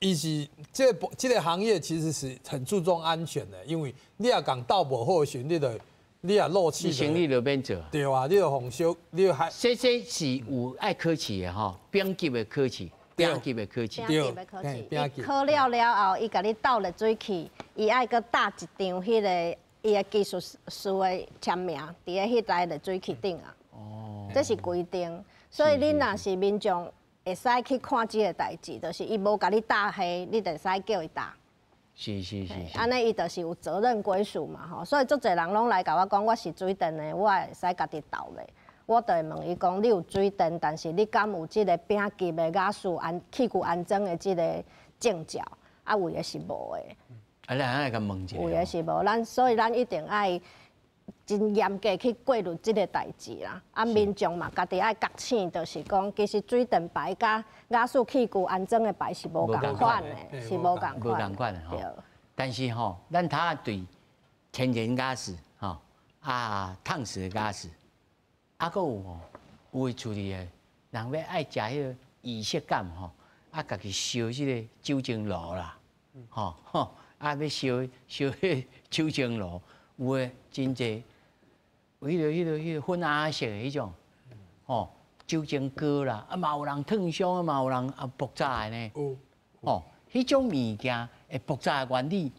Speaker 4: 伊是這個行業其實是很注重安全的，因為你若共鬥無好的時陣，你若漏氣，
Speaker 1: 生意就免做。
Speaker 4: 對啊，你就予燒，你還
Speaker 1: 這是有愛考試的吼，丙級的考試，丙級的考試。
Speaker 5: 丙級的考試。考了了後，伊共你鬥熱水器，伊愛閣貼一張彼個伊的技術師的簽名，佇咧彼台熱水器頂啊。哦。這是規定，所以恁若是民眾，會使去看這個代誌，就是伊無共你貼彼，你就會使叫伊貼。按呢伊就是有責任歸屬嘛吼，所以足濟人攏來共我講，我是水電的，我會使家己鬥咧。我就會問伊講，你有水電，但是你敢有這個丙級的瓦斯安器具安裝的這個證照？啊，有的是無的。
Speaker 1: 啊，你愛共問一下。
Speaker 5: 有的是無，咱所以咱一定愛真嚴格去過濾這個代誌啦。啊，民眾嘛，家己愛覺醒，就是講，其實水電牌佮瓦斯器具安裝的牌是無仝款的，是無仝款。
Speaker 1: 無仝款的吼。但是吼，咱頭仔對天然瓦斯吼啊，燙死的瓦斯，啊，閣有吼，有的厝裡的人欲愛食彼個儀式感吼，啊，家己燒這個酒精爐啦，吼吼，啊，欲燒燒彼個酒精爐，有的真濟，有彼個粉紅色的彼種，吼，酒精膏啦，啊嘛有人燙傷，啊嘛有人啊爆炸的呢，吼，彼種物件會爆炸的原理，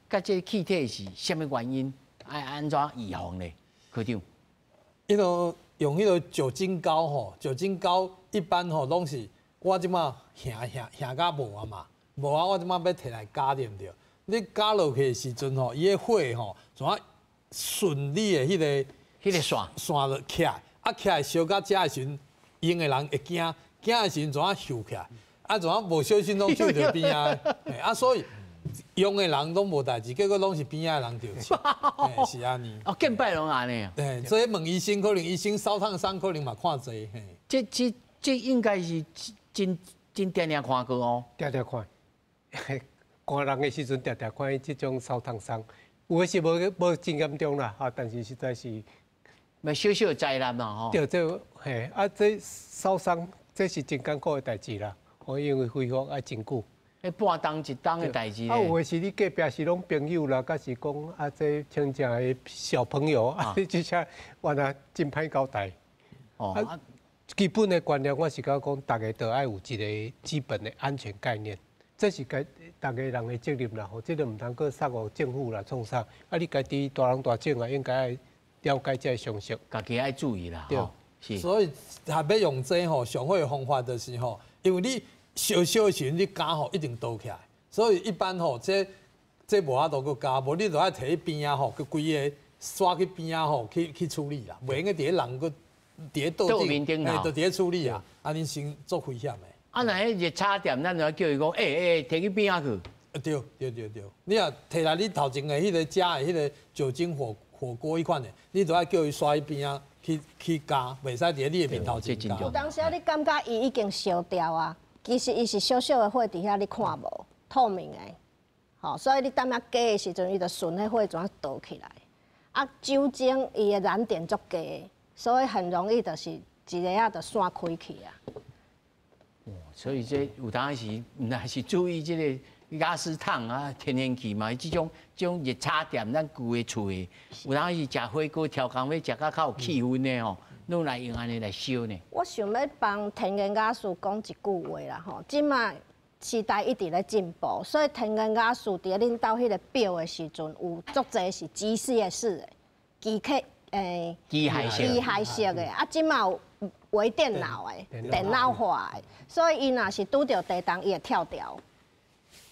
Speaker 1: 佮這個氣體是啥物原因？愛按怎預防咧？科長，
Speaker 4: 彼個用彼个酒精膏吼，酒精膏一般吼攏是我這馬顯顯顯甲無啊嘛，無啊，我這馬欲提來加對毋對？你加落去的時陣吼，伊的火吼怎啊順你的彼個
Speaker 1: 線
Speaker 4: 線落起來，啊起來燒到遮的時陣，用的人會驚，驚的時陣怎啊嗅起來，啊怎啊無小心攏嗅著邊仔，啊所以用的人攏無代誌，結果攏是邊仔的人著是，是按呢。
Speaker 1: 哦，見擺攏按呢。
Speaker 4: 對，所以問醫生可能醫生燒燙傷可能嘛看濟。
Speaker 1: 這應該是真真定定看過哦。
Speaker 2: 定定看，看人的時陣定定看這種燒燙傷，有的是無真嚴重啦，哈，但是實在是，
Speaker 1: 咪小小災難嘛，吼。
Speaker 2: 對，這嘿，啊，這燒傷這是真艱苦的代誌啦，哦，因為恢復愛真久。
Speaker 1: 彼半冬一冬的代誌。
Speaker 2: 啊，有的是你隔壁是攏朋友啦，抑是講啊，這親戚的小朋友啊，你這下原來真歹交代。哦。啊，基本的觀念我是感覺講，大家都愛有一個基本的安全概念，這是該逐个人的責任啦。吼，這個毋通閣捒予政府啦創啥？啊，你家己大人大種啊，應該愛了解這个常識，
Speaker 1: 家己愛注意啦。對，是。
Speaker 4: 所以，若欲用這吼，上好的方法就是吼，因為你燒燒的時陣，你加吼一定倒起來，所以一般吼，這無法度閣加，無你就愛提去邊仔吼，閣規個刷去邊仔吼去處理啦，袂用閣佇咧人閣佇咧桌頂，嘿，就佇咧處理啊，按呢先足危險的。
Speaker 1: 啊，若彼熱炒店，咱就叫伊講，欸，提去邊仔去。
Speaker 4: 對對對對，你若提來你頭前的彼個食的彼個酒精火鍋彼款的，你就愛叫伊刷去邊仔去加，袂使佇咧你的面頭前加。
Speaker 5: 有當時啊，你感覺伊已經燒掉啊？其實伊是小小的火佇遐，你看無透明的，吼，所以你當仔加的時陣，伊就順彼火怎倒起來。啊，酒精伊的燃點足低，所以很容易就是一下仔就散開去啊。
Speaker 1: 所以這有當時若是注意這個瓦斯燙啊、天然氣嘛，這種熱炒店，咱舊的厝的，有當時食火鍋、超工欲食甲較有氣氛的吼。攏來用按呢來燒呢？
Speaker 5: 我想欲幫天然瓦斯講一句話啦吼，這馬時代一直咧進步，所以天然瓦斯佇咧恁兜彼個表的時陣，有足濟是機械式的，機械
Speaker 1: 機械式，
Speaker 5: 機械式的啊，這馬有微電腦的，電腦化的，所以伊若是拄著地動，伊會跳掉。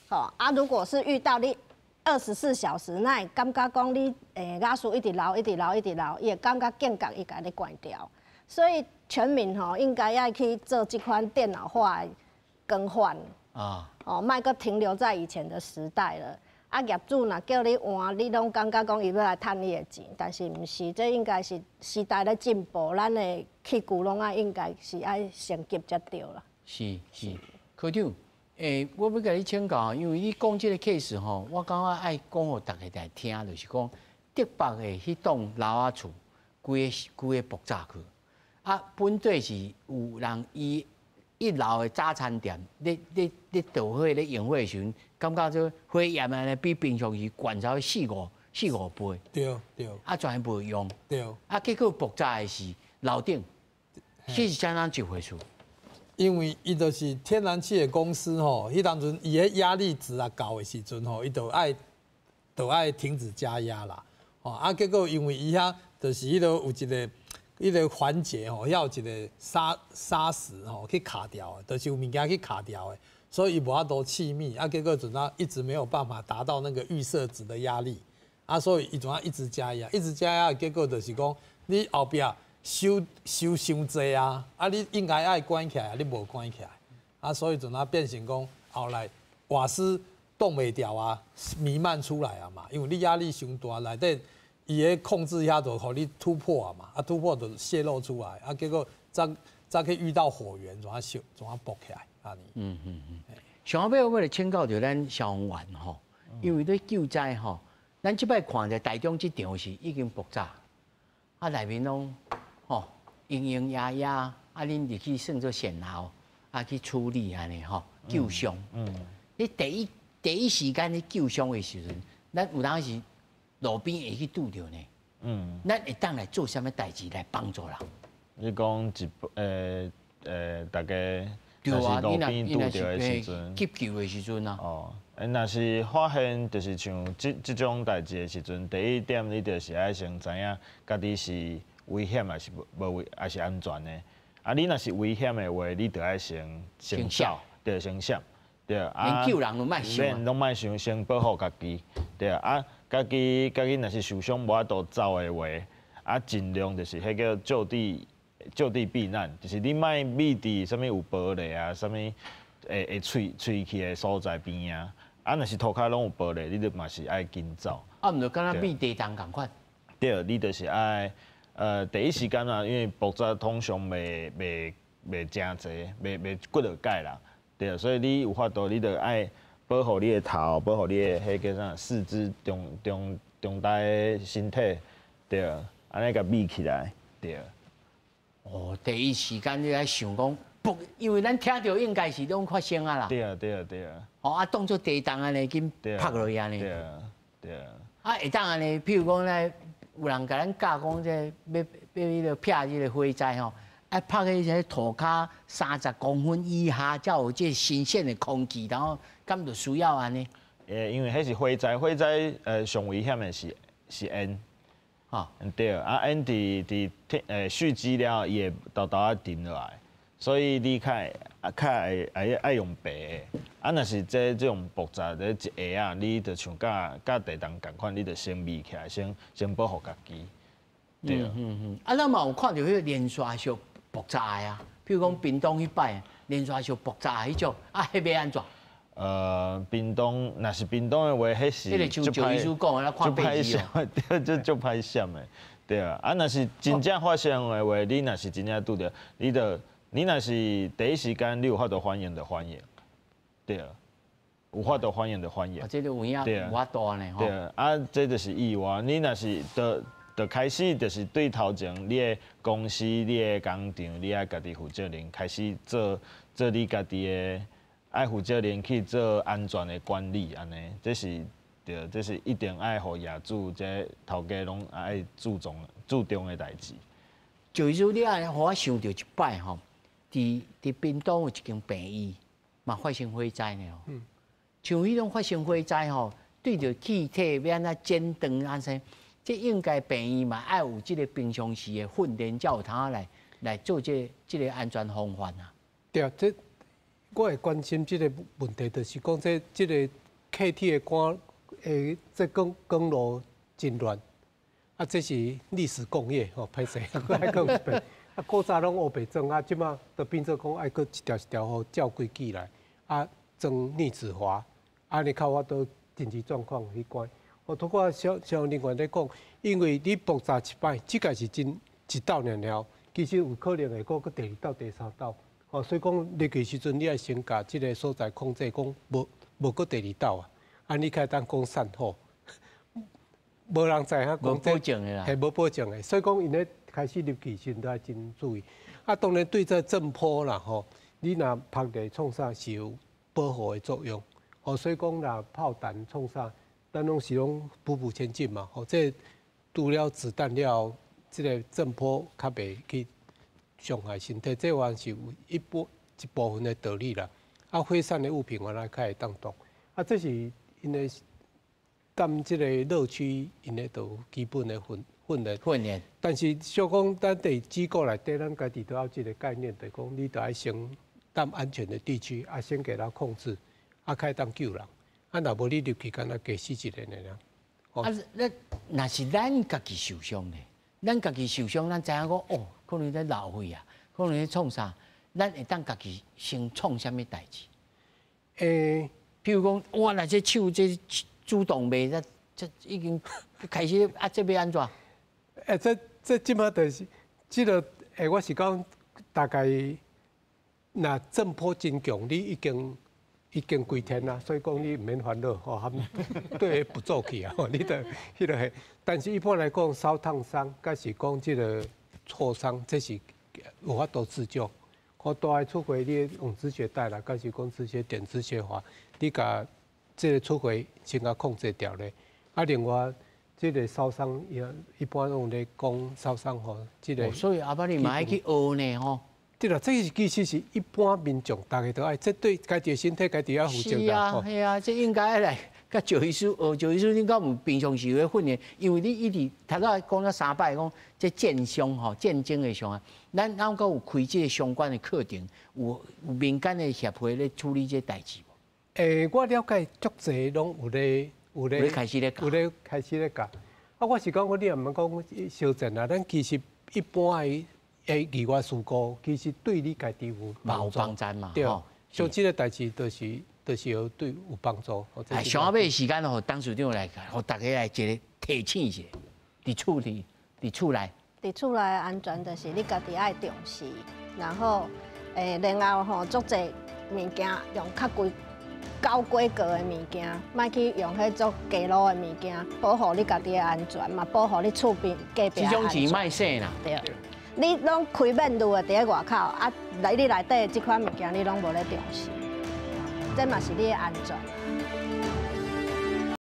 Speaker 5: 吼啊，如果是遇到你24小時，那會感覺講你瓦斯一直漏，一直漏，一直漏，伊會感覺警覺，伊共你關掉。所以全民吼應該愛去做這款電腦化的更換啊，哦，莫閣停留在以前的時代了。啊，業主若叫你換，你攏感覺講伊欲來趁你的錢，但是毋是，這應該是時代咧進步，咱的器具攏愛應該是愛升級才對啦。
Speaker 1: 是是，科長。我欲共你請教，因為你講這個 case 吼，我感覺愛講予大家來聽，就是講竹北的彼棟樓仔厝，規個規個爆炸去，啊，本底是有人伊一樓的早餐店咧咧咧著火咧用火的時陣，感覺這火焰按呢比平常時懸超四五倍。
Speaker 4: 對對。
Speaker 1: 啊，全部用。
Speaker 4: 對。
Speaker 1: 啊，結果爆炸的是樓頂，這是怎樣一回事？
Speaker 4: 因為伊就是天然氣的公司吼，彼當陣伊的壓力值啊高的時陣吼，伊就愛停止加壓啦。吼啊，結果因為伊遐就是彼個有一個彼個環節吼，遐有一個砂石吼去卡掉的，就是有物件去卡掉的，所以伊無法度氣密啊，結果陣啊一直沒有辦法達到那個預設值的壓力啊，所以伊陣啊一直加壓，一直加壓，結果就是講你後壁。收傷濟啊！啊，你應該愛關起來，你無關起來，啊，所以陣啊變成講後來瓦斯擋袂牢啊，彌漫出來啊嘛，因為你壓力傷大，內底伊咧控制遐就予你突破啊嘛，啊突破就泄漏出來，啊結果再去遇到火源，怎啊燒，怎啊爆起來，按呢。
Speaker 1: 上後尾我欲來請教著咱消防員吼，因為咧救災吼，咱這擺看著台中這場是已經爆炸，啊內面攏。吼，咿咿呀呀，啊，恁入去算做善後，啊，去處理按呢吼，救傷。你第一時間咧救傷的時陣，咱有當時路邊會去拄著呢。咱會當來做啥物代誌來幫助人？
Speaker 3: 你講一大家若是路邊拄著的時陣，
Speaker 1: 急救的時陣啊。
Speaker 3: 哦，若是發現就是像這種代誌的時陣，第一點你就是愛先知影家己是。危险，抑是无危，抑是安全的。啊，你若是危险的话，你就爱先先走，对，先闪，对
Speaker 1: 啊。连救人拢莫想。
Speaker 3: 拢莫想，先保护家己，对啊。家己若是受伤无法度走的话，啊，尽量就是彼个就地避难，就是你莫覕伫啥物有玻璃啊，啥物会脆去的所在边啊。啊，若是涂跤拢有玻璃，你就嘛是爱紧走。
Speaker 1: 啊，毋就敢若覕地动仝款。
Speaker 3: 对，你就是爱，第一时间啊，因为爆炸通常袂诚济，袂几落盖啦，对，所以你有法度，你就爱保护你的头，保护你的彼个啥四肢中大的身体，对，按呢共覕起来，对。
Speaker 1: 哦，第一时间你爱想讲，不，因为咱听著应该是拢发生啊啦。
Speaker 3: 对啊，对啊，对啊。
Speaker 1: 哦，啊，当做地动按呢，紧拍落去按呢。
Speaker 3: 对啊，对啊。
Speaker 1: 啊，会当按呢，譬如讲咧，有人共咱教讲，这欲彼个避这个火灾吼，爱拍彼个涂跤30公分以下，才有这新鲜的空气，然后敢就需要按呢？
Speaker 3: 因为彼是火灾，火灾上危险的是烟。
Speaker 1: 啊，
Speaker 3: 对，啊烟伫伫蓄积了，伊会沓沓仔沉落来，所以你较较会爱用爬的。啊，若是这种爆炸这一下啊，你就像佮地动仝款，你就先覕起来，先保护家己。对。
Speaker 1: 嗯嗯嗯。啊，咱嘛有看著彼个连续烧爆炸的啊，譬如讲屏东彼摆连续烧爆炸彼种，啊，彼欲按怎？
Speaker 3: 屏东若是屏东的话，彼是
Speaker 1: 彼个像赵医师讲的，咱看
Speaker 3: 八字哦。对，这足歹闪的，对啊。啊，若是真正发生的话，你若是真正拄著，你若是第一时间你有法度反应就反应，对啊，有法度反应就反应。
Speaker 1: 啊，这个有影无法度呢，
Speaker 3: 对啊，啊，这就是意外。你若是就开始就是对头前，你的公司、你的工厂，你爱家己负责任，开始做你家己的。爱负责任去做安全的管理，按呢，这是对，这是一定爱予业主这头家拢爱注重的代志。
Speaker 1: 就是说，你按呢，予我想著一摆吼，伫屏东有一间病院嘛发生火灾呢。像彼种发生火灾吼，对著气体欲按怎剪断按怎，这应该病院嘛爱有这个平常时的训练，才有通来做这个安全防范啊。
Speaker 2: 对啊，这我会关心这个问题，就是讲这个气体的管，这管路真乱，啊，这是历史工业吼，歹势，阁爱讲一遍。啊，古早拢乌白装，啊，这马就变做讲爱阁一条一条予照规矩来，啊，装逆止阀，按呢较有法度紧急状况去关。我拄过消防人员咧讲，因为你爆炸一摆，这个是真一道尔尔，其实有可能会阁第二道、第三道。哦，所以讲入去时阵，你爱先共这个所在控制，讲无阁第二道啊，按呢才会当讲善后，无人知影讲
Speaker 1: 无保证的啦，
Speaker 2: 系无保证的。所以讲，𪜶咧开始入去时阵都爱真注意。啊，当然对这震波啦吼，你若拍咧创啥是有保护的作用。哦，所以讲若炮弹创啥，咱拢是拢步步前进嘛。吼，这除了子弹了，这个震波较袂去伤害身体，这还是有一部分的道理啦。啊，火散的物品原来较会当动。啊，这是因为踮这个热区，𪜶的都有基本的训练。
Speaker 1: 训练。
Speaker 2: 但是小讲，咱伫机构内底，咱家己都有这个概念，就是讲你都爱先踮安全的地区，啊，先共它控制，啊，较会当救人。啊，若无你入去，敢若加死一个尔。
Speaker 1: 啊，那若是咱家己受伤咧，咱家己受伤，咱知影讲哦，可能咧漏血啊，可能咧创啥，咱会当家己先创啥物代志？譬如讲，我若这手这主动脉，这已经开始啊，这欲按怎？
Speaker 2: 这这马就是这个，我是讲大概，若震波真强，你已经归天啦，所以讲你毋免烦恼吼，对不做去啊，你著彼个。但是一般来讲，烧烫伤，抑是讲这个挫伤，这是有法度自救。我大爱出血，你用止血带啦，抑是讲止血点、止血环，你共这个出血先共控制掉咧。啊，另外这个烧伤也一般拢咧讲烧伤吼，这个。
Speaker 1: 所以阿伯你嘛爱去学呢吼。
Speaker 2: 对啦，这是其实是一般民众大家都爱，这对家己的身体家己要负责
Speaker 1: 啦。是啊，系啊，这应该来。佮赵医师，哦，赵医师，你敢有平常时咧训练？因为你一直头拄仔讲了三摆，讲这战伤吼，战争的伤啊，咱阁有开这个相关的课程，有民间的协会咧处理这代志无？
Speaker 2: 我了解足济拢有咧
Speaker 1: 开始咧
Speaker 2: 有咧开始咧教。啊，我是讲，我你也毋讲相战啊，咱其实一般的意外事故，其实对你家己有
Speaker 1: 帮助嘛。
Speaker 2: 对，像这个代志，就是有对有帮助。
Speaker 1: 哎，上尾时间吼，董事长来，予大家来一个提醒一下，伫厝内。
Speaker 5: 伫厝内安全就是你家己爱重视，然后，然后吼，足济物件用较贵、高规格的物件，莫去用彼种低落的物件，保护你家己的安全嘛，保护你厝边隔壁。
Speaker 1: 这种钱莫省啦。
Speaker 5: 对。你拢开免路的伫咧外口，啊，来你内底这款物件你拢无咧重视，这嘛是你的安全。